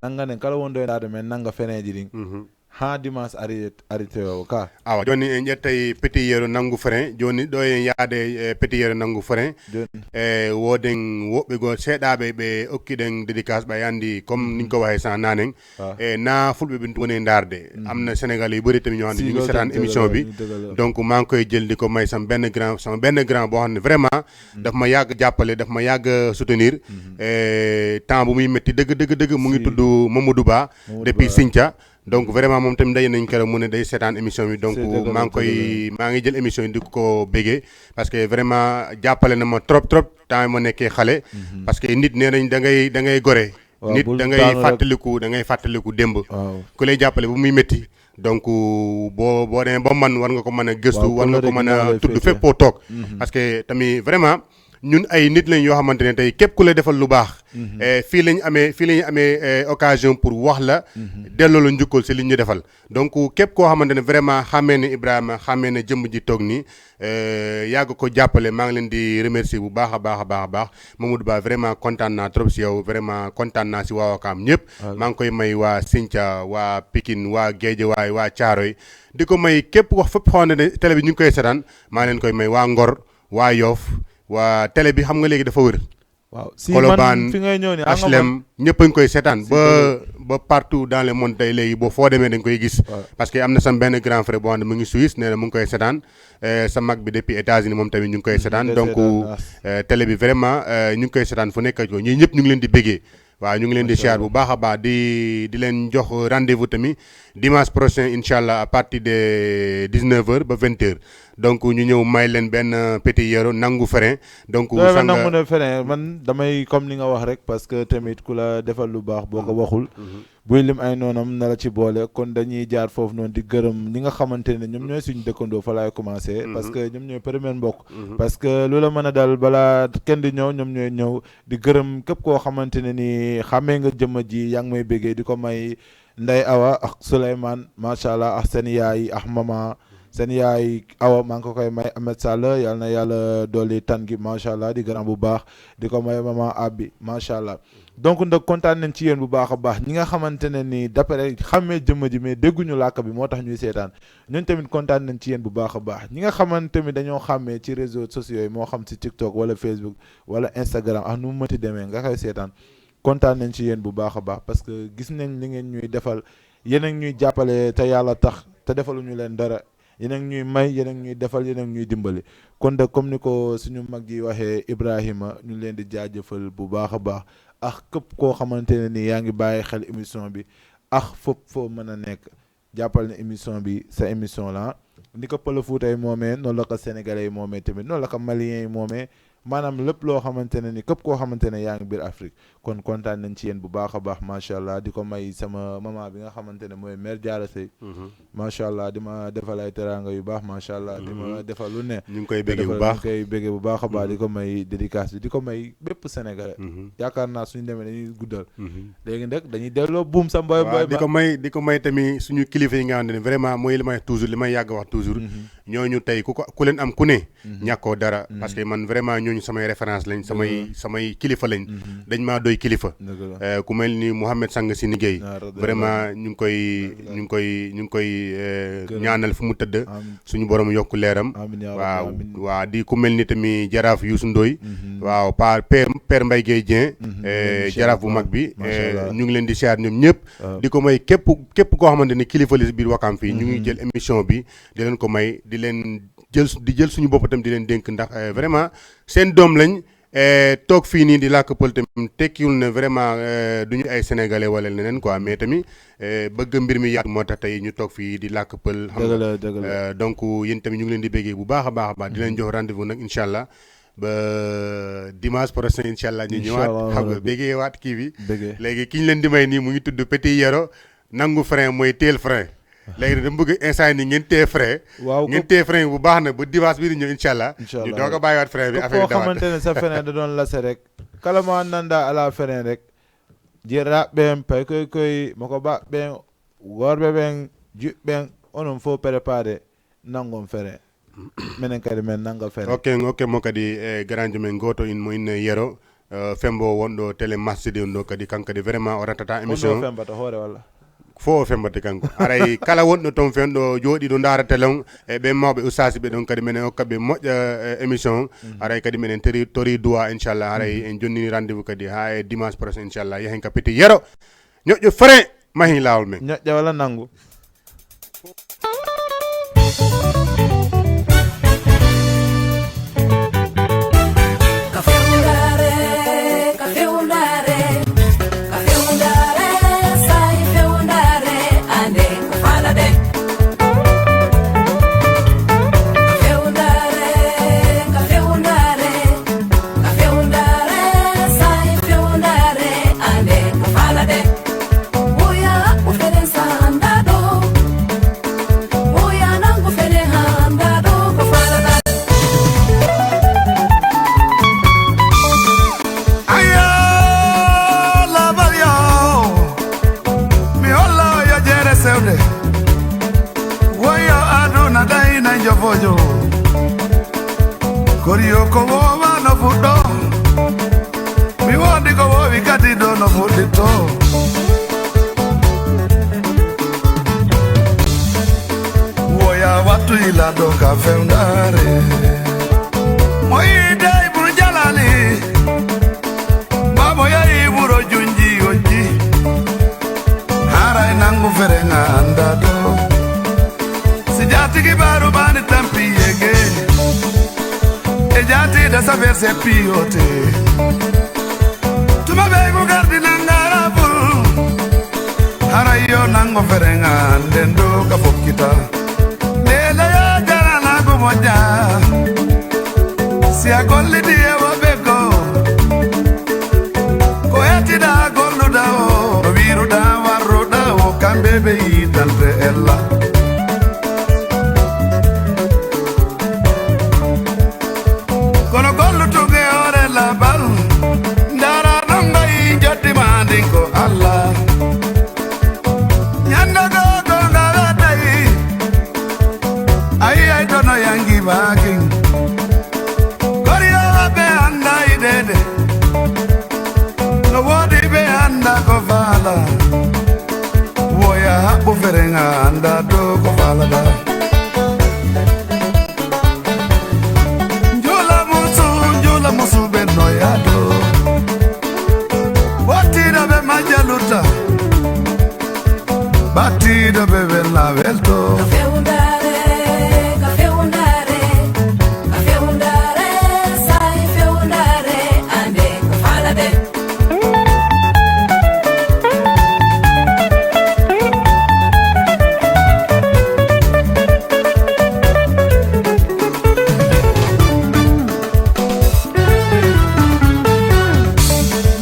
Nannganen kala wonɗo e ndaarde, min nannga fereeji ɗin. Mhm. Haa dimanche ari, ari tewo ka. Awa, jooni en ƴettay Petit Yero nanngu frein. Jooni ɗo en yaade e Petit Yero nanngu frein. Jooni. E, wooden woɓɓe goo seeɗaaɓe ɓe okkiɗen dédicace ɓay anndi comme Mhm. niñ ko waxee sa nanen. Ah. E, na fulɓe ɓe woni e ndaarde. Mhm. Am na Sénégal yu bëri tamit ñoo xam ne Si, ñu ngi loolu seetaan tamit dëgg émission la, bi. Dëgg la. Donc, maa ngi koy jël di ko may sama benn grand, sama benn grand boo xam ne vraiment Mhm. daf ma yàgg jàppale, daf ma yàgg soutenir. Mhm. E, temps bu muy métti dëgg, dëgg, dëgg, mu ngi Si. tudd Mamadou Ba, Mamadou depuis Ba. Sinthia. Donc, vraiment, moom tamit daje nañ keroog mu ne day seetaan émission bi. Donc, C'est dëgg la, maa ngi koy, dëgg la. maa ngi jël émission yi di ko bégee. Parce que vraiment, jàppale na ma trop, trop, temps yi ma nekkee xale. Mhm. Parce que nit nee nañ da ngay, da ngay gore. Waaw, Nit bul da ngay daanu rek. fàttaliku, da ngay fàttaliku démb. Waaw. Ku lay jàppale bu muy métti. Donc, boo, boo demee ba man, war nga ko mën a gëstu, Waaw, war nga ko kóllëre mën gi a moo lay tudd féetee. fépp foo toog. Mhm. Parce que tamit, vraiment, Ñun ay nit lañ yoo xamante ne tey képp ku la defal lu baax, eh, fii lañ amee, fii lañ amee, eh, occasion pour wax la, delloo la njukkal si li ñu defal. Donc képp koo xamante ne vraiment xàmmee ne Ibrahima, xàmmee ne jëmm ji toog nii, eh, yàgg ko jàppale, maa ngi leen di remercier bu baax a baax a baax a baax. Mamadou Ba, vraiment kontaan naa trop si yow, vraiment kontaan naa si waa Wakaam ñëpp. Maa ngi koy may waa Sinthia, waa Pikine, waa Guédiawaye, waa Thiaroye, di ko may képp wax fépp xamante ne télé bi ñu ngi koy seetaan, maa leen koy may waa Ngor, waa Yoff, waa télé bi xam nga léegi dafa wër. Waaw, si Colobane, man fi ngay ñëw ni, xam nga H L M, man, ñëpp a ngi koy seetaan Si ba dëgg. Ba partout dans le monde tey léegi boo foo demee dañ koy gis. Waaw. Parce que am na sama benn grand frère boo xam ne mu ngi Suisse, nee na mu ngi koy seetaan. Eh, sa mag bi depuis États-Unis moom tamit ñu ngi koy seetaan. Ñu ngi Donc seetaan, waaw. eh, télé bi vraiment, eh, ñu ngi koy seetaan fu nekk ko, ñii ñëpp ñu ngi leen di béggee. Waaw, ñu ngi leen di Macha siyaar Allah. Bu baax a baax, di di leen jox rendez-vous tamit dimanche prochain incha allah, à partir de dix-neuf heures ba vingt heures. Donc ñu ñëw may leen benn, euh, petit yero nangu frein. Donc Doo sanga nangu ne fene, man damay, comme ni nga wax rek, parce que tamit ku la defal lu baax boo ko waxul, buy lim ay noonam na la ci boole. Kon dañuy jaar foofu noonu di gërëm ñi nga xamante ne ñoom ñooy suñu dëkkandoo, fa laay commencé, parce que ñoom ñooy premier mbokk. Parce que lu la mën a dal, balaa kenn di ñëw, ñoom ñooy ñëw. Di gërëm képp koo xamante ne ni xàmmee nga jëmm ji, yaa ngi may béggee, di ko may Ndey Awa ak Souleymane, macha allah, ak seen yaay ak mama. Seen yaay Awa, maa ngi ko koy may, Ahmed Sall, yal na yàlla dolli tan gi, macha allah, di gërëm bu baax, di ko may mama Abi, macha allah. Donc nag, kontaan nañ ci yéen bu baax a baax, ñi nga xamante ne ni d'après xàmmee jëmm ji mais dégguñu làkk bi, moo tax ñuy seetaan. Ñun tamit kontaan nañ ci yéen bu baax a baax, ñi nga xamante ni dañoo xàmmee ci réseaux sociaux yi, moo xam ci TikTok wala Facebook wala Instagram, ak nu mu mënti demee nga koy seetaan. Kontaan nañ ci yéen bu baax a baax, parce que gis nañ li ngeen ñuy defal, yéen a ngi ñuy jàppale te yàlla tax, te defaluñu leen dara. Yéen a ngi ñuy may, yéen a ngi ñuy defal, yéen a ngi ñuy dimbali. Kon de, comme ni ko suñu mag yi waxee, Ibrahima, ñu ngi leen di jaajëfal bu baax a baax. Ak képp koo xamante ne ni yaa ngi bàyyi xel émission bi, ak fépp foo mën a nekk, jàppal ne émission bi sa émission la. Ni ko Pël Fuuta yi moomee, noonu la ko Sénégalais yi moomee tamit, noonu la ko Maliens yi moomee. Maanaam lépp loo xamante ne ni, képp koo xamante ne yaa ngi biir Afrique, kon kontaan nañ ci yéen bu baax a baax, macha allah. Di ko may sama maman bi nga xamante ne mooy Mère Diarra Seye, macha allah, di ma defal ay teraanga yu baax, macha allah, di ma defal lu ne. Ñu ngi koy Di béggee bu defal, baax. Ñu ngi koy béggee bu baax a baax, di ko may dédicace bi, di ko may bépp Sénégalais. Yaakaar naa suñu demee dañuy guddal. Léegi nag dañuy delloo buum sa mboy Waaw, mboy di ba. ko may di ko may tamit suñu kilifa yi nga xamante ne vraiment mooy li may toujours, li may yàgg wax toujours. Ñooñu tey ku ko ku leen am ku ne, ñàkkoo dara. Parce que man vraiment ñooñu samay référence lañ, samay samay kilifa lañ. Dañ maa doy kilifa. Dëgg la. Eh, ku mel ni Mouhamed Sang Sini Gueye, Ah, radiyallahu vraiment ñu ngi koy ñu ngi koy ñu ngi koy eh, Gërëm. Ñaanal fu mu tëdd. Amiin. Suñu borom yokk leeram. Amiin yaa rabbi, Waaw, amiin. Waaw, di ku mel ni tamit Jaraaf Youssou Ndoye. Waaw, pa père père Mbaye Gueye Dieng. Eh, Macha Jaraaf bu Allah. Mag bi. Macha Eh, Allah. Ñu ngi leen di siyaar ñoom ñëpp. Waaw. Di ko may képp képp koo xamante ni kilifa la si biir Wakaam fii, ñu ngi jël émission bi di leen ko may, di leen jël su- di jël suñu bopp tam di leen dénk, ndax eh, vraiment seen doom lañ. Eh, toog fii nii di làkk pël tamit tekkiwul ne vraiment eh, du ñu ay sénégalais wala leneen quoi, mais tamit eh, bëgg mbir mi yaatu moo tax tey ñu toog fii di làkk pël. Xam Dëgg nga la, dëgg la. Eh, donc yéen tamit ñu ngi leen di béggee bu baax a baax a baax, di leen jox rendez-vous nag incha allah ba dimanche prochain incha allah. Ñu Incha ñëwaat, Allah xam nga, rabbi. Béggee waat kii bi. Béggee. Léegi ki ñu leen di may nii mu ngi tudd Petit Yero, nangu frein mooy teel frein. Léegi nag dama bëgg instant yi nii ngeen téye frein. Waaw, Ngeen ko- téye frein bu baax nag ba dimanche bi di ñëw incha allah. Incha Ñu Allah. Doog a bàyyiwaat frein bi, Ko affaire koo yi dawaat. Xamante ne sa frein da doon lase rek, kala ma nanda ala frein rek, jiraɓɓen, paykoy koy moko baɓɓen, worɓe ɓen, juɓɓen, onon fof préparé nangon frein. Menen kadi men nanga frein. Ok, ok, mo kadi e garanjo men gooto in mo inne Yero, eh, Fembo wonɗo télé Masjidi on ɗo kadi, kanko kadi vraiment o rattata Kono émission. Fembata hoore walla? Fof o fembata kanko. Aray kala wonɗo toon fen ɗo jooɗi ɗo ndaara télé on, e ɓen mawɓe ustaasi ɓe ɗon kadi menen okka ɓe moƴƴa, eh, émission on. Aray kadi menen tori tori duwa inchallah. Aray en jonnini rendez-vous kadi ha e dimanche prochain inchallah. Yahen ka Petit Yero. Ñoƴƴo frein mahi laawol men. Ñoƴƴa walla nangu? Ka fewndare, ka fewndare, ka fewndare, say fewndare, ande ko falade. Ka fewndare, ka fewndare, ka fewndare, say fewndare, ande ko falade. Oya, o fere sanda do. Oya, nangu fere handa. fewde. Woyo aduna ɗayna njofojo. Koriyo ko woowano fuɗɗo. Mi wondi ko woowi kadi ɗo no fuɗɗitto. Woya wattu ila ɗo ka fewndare. Mo yiide Ibru Jalali. Babo yahi wuro junji yojji. Haray nangu ferenga anda ɗo. Si jaatigi baaru bani tampi yege. E jaati da safer se piyote. Tuma be mu gardi nangara bul. Haray yo nangu ferenga ande ɗo ka fokkita. Lele ya jarana ko moja. Si a gollidi e woɓɓe goo. Ko yettiɗa golluɗa o, no wiruɗa warruɗa o, kamɓe ɓe yitante ella. Kono gollutuge hoore labal, ndara ɗon mbayi joddi ma ndin ko Allah. Ñande goo gonga wetai. Ayi ay tono yangi bakin. Koriyo ɓe anda idede. No wodi ɓe anda ko fala. Woya haɓɓu ferenga anda do ko falada. Njula musu, njula musu ɓe noya do. Wattira ɓe majaluta. Battiiɗo ɓe welna welto. Ka fewndare, ka fewndare, ka fewndare, sai fewndare, ande ko falade.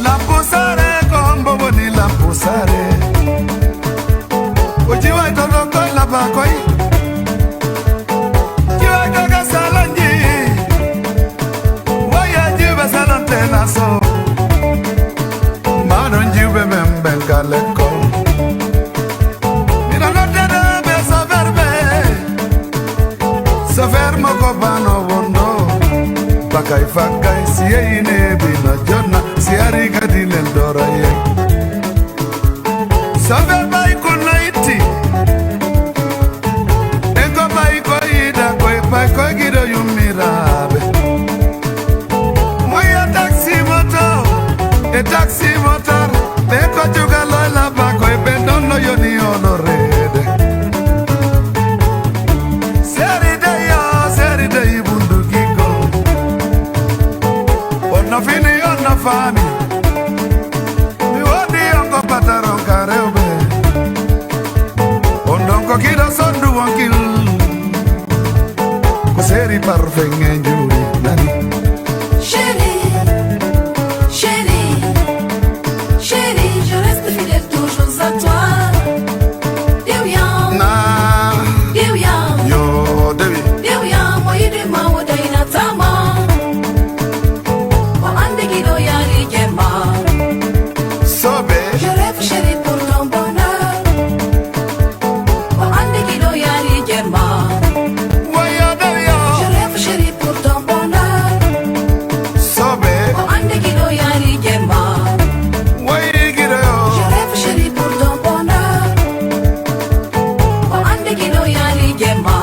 Lampusare ko hombo woni lampusare? O jiway to ɗon koy laba koy. Jiway to ga salanji. Waya jiwɓe salante na so. Maɗon jiwɓe men ɓen ka lekko. Miɗo noddede ɓe soferɓe. Sofer mo ko bano wondo. Bakay fakkay si yeyine bino jonna. Si ari kadi nen doraye. Sofe bay ko nayti. E ko bay ko yida koy bay koy gido yummiraɓe. Moya taxi moto e taxi motor. Ɓe ko jugaloy labba koy ɓe ɗon no yoni honorede. Seri dey yo, seri dey bundu gigo. On no fini, on no faami. Mi wondi on ko pataron ka rewɓe. On ɗon ko kiɗo sondu wonkil. Ko seri parfum e njuuri nani. Chérie, chérie, chérie, je reste fidèle toujours à toi. Dewian, na, Dewian, yo dewi. Dewian, mo yiɗi ma o daynata ma. O andi giɗo yaali jemma. Sobe. Je rêve chérie pour ton bonheur. O andi giɗo yaali jemma. Woyo dewi yo. Je rêve chérie pour ton bonheur. Sobe. O andi giɗo yaali jemma. Woyi giɗo yo. Je rêve chérie pour ton bonheur. O andi giɗo yaali jemma.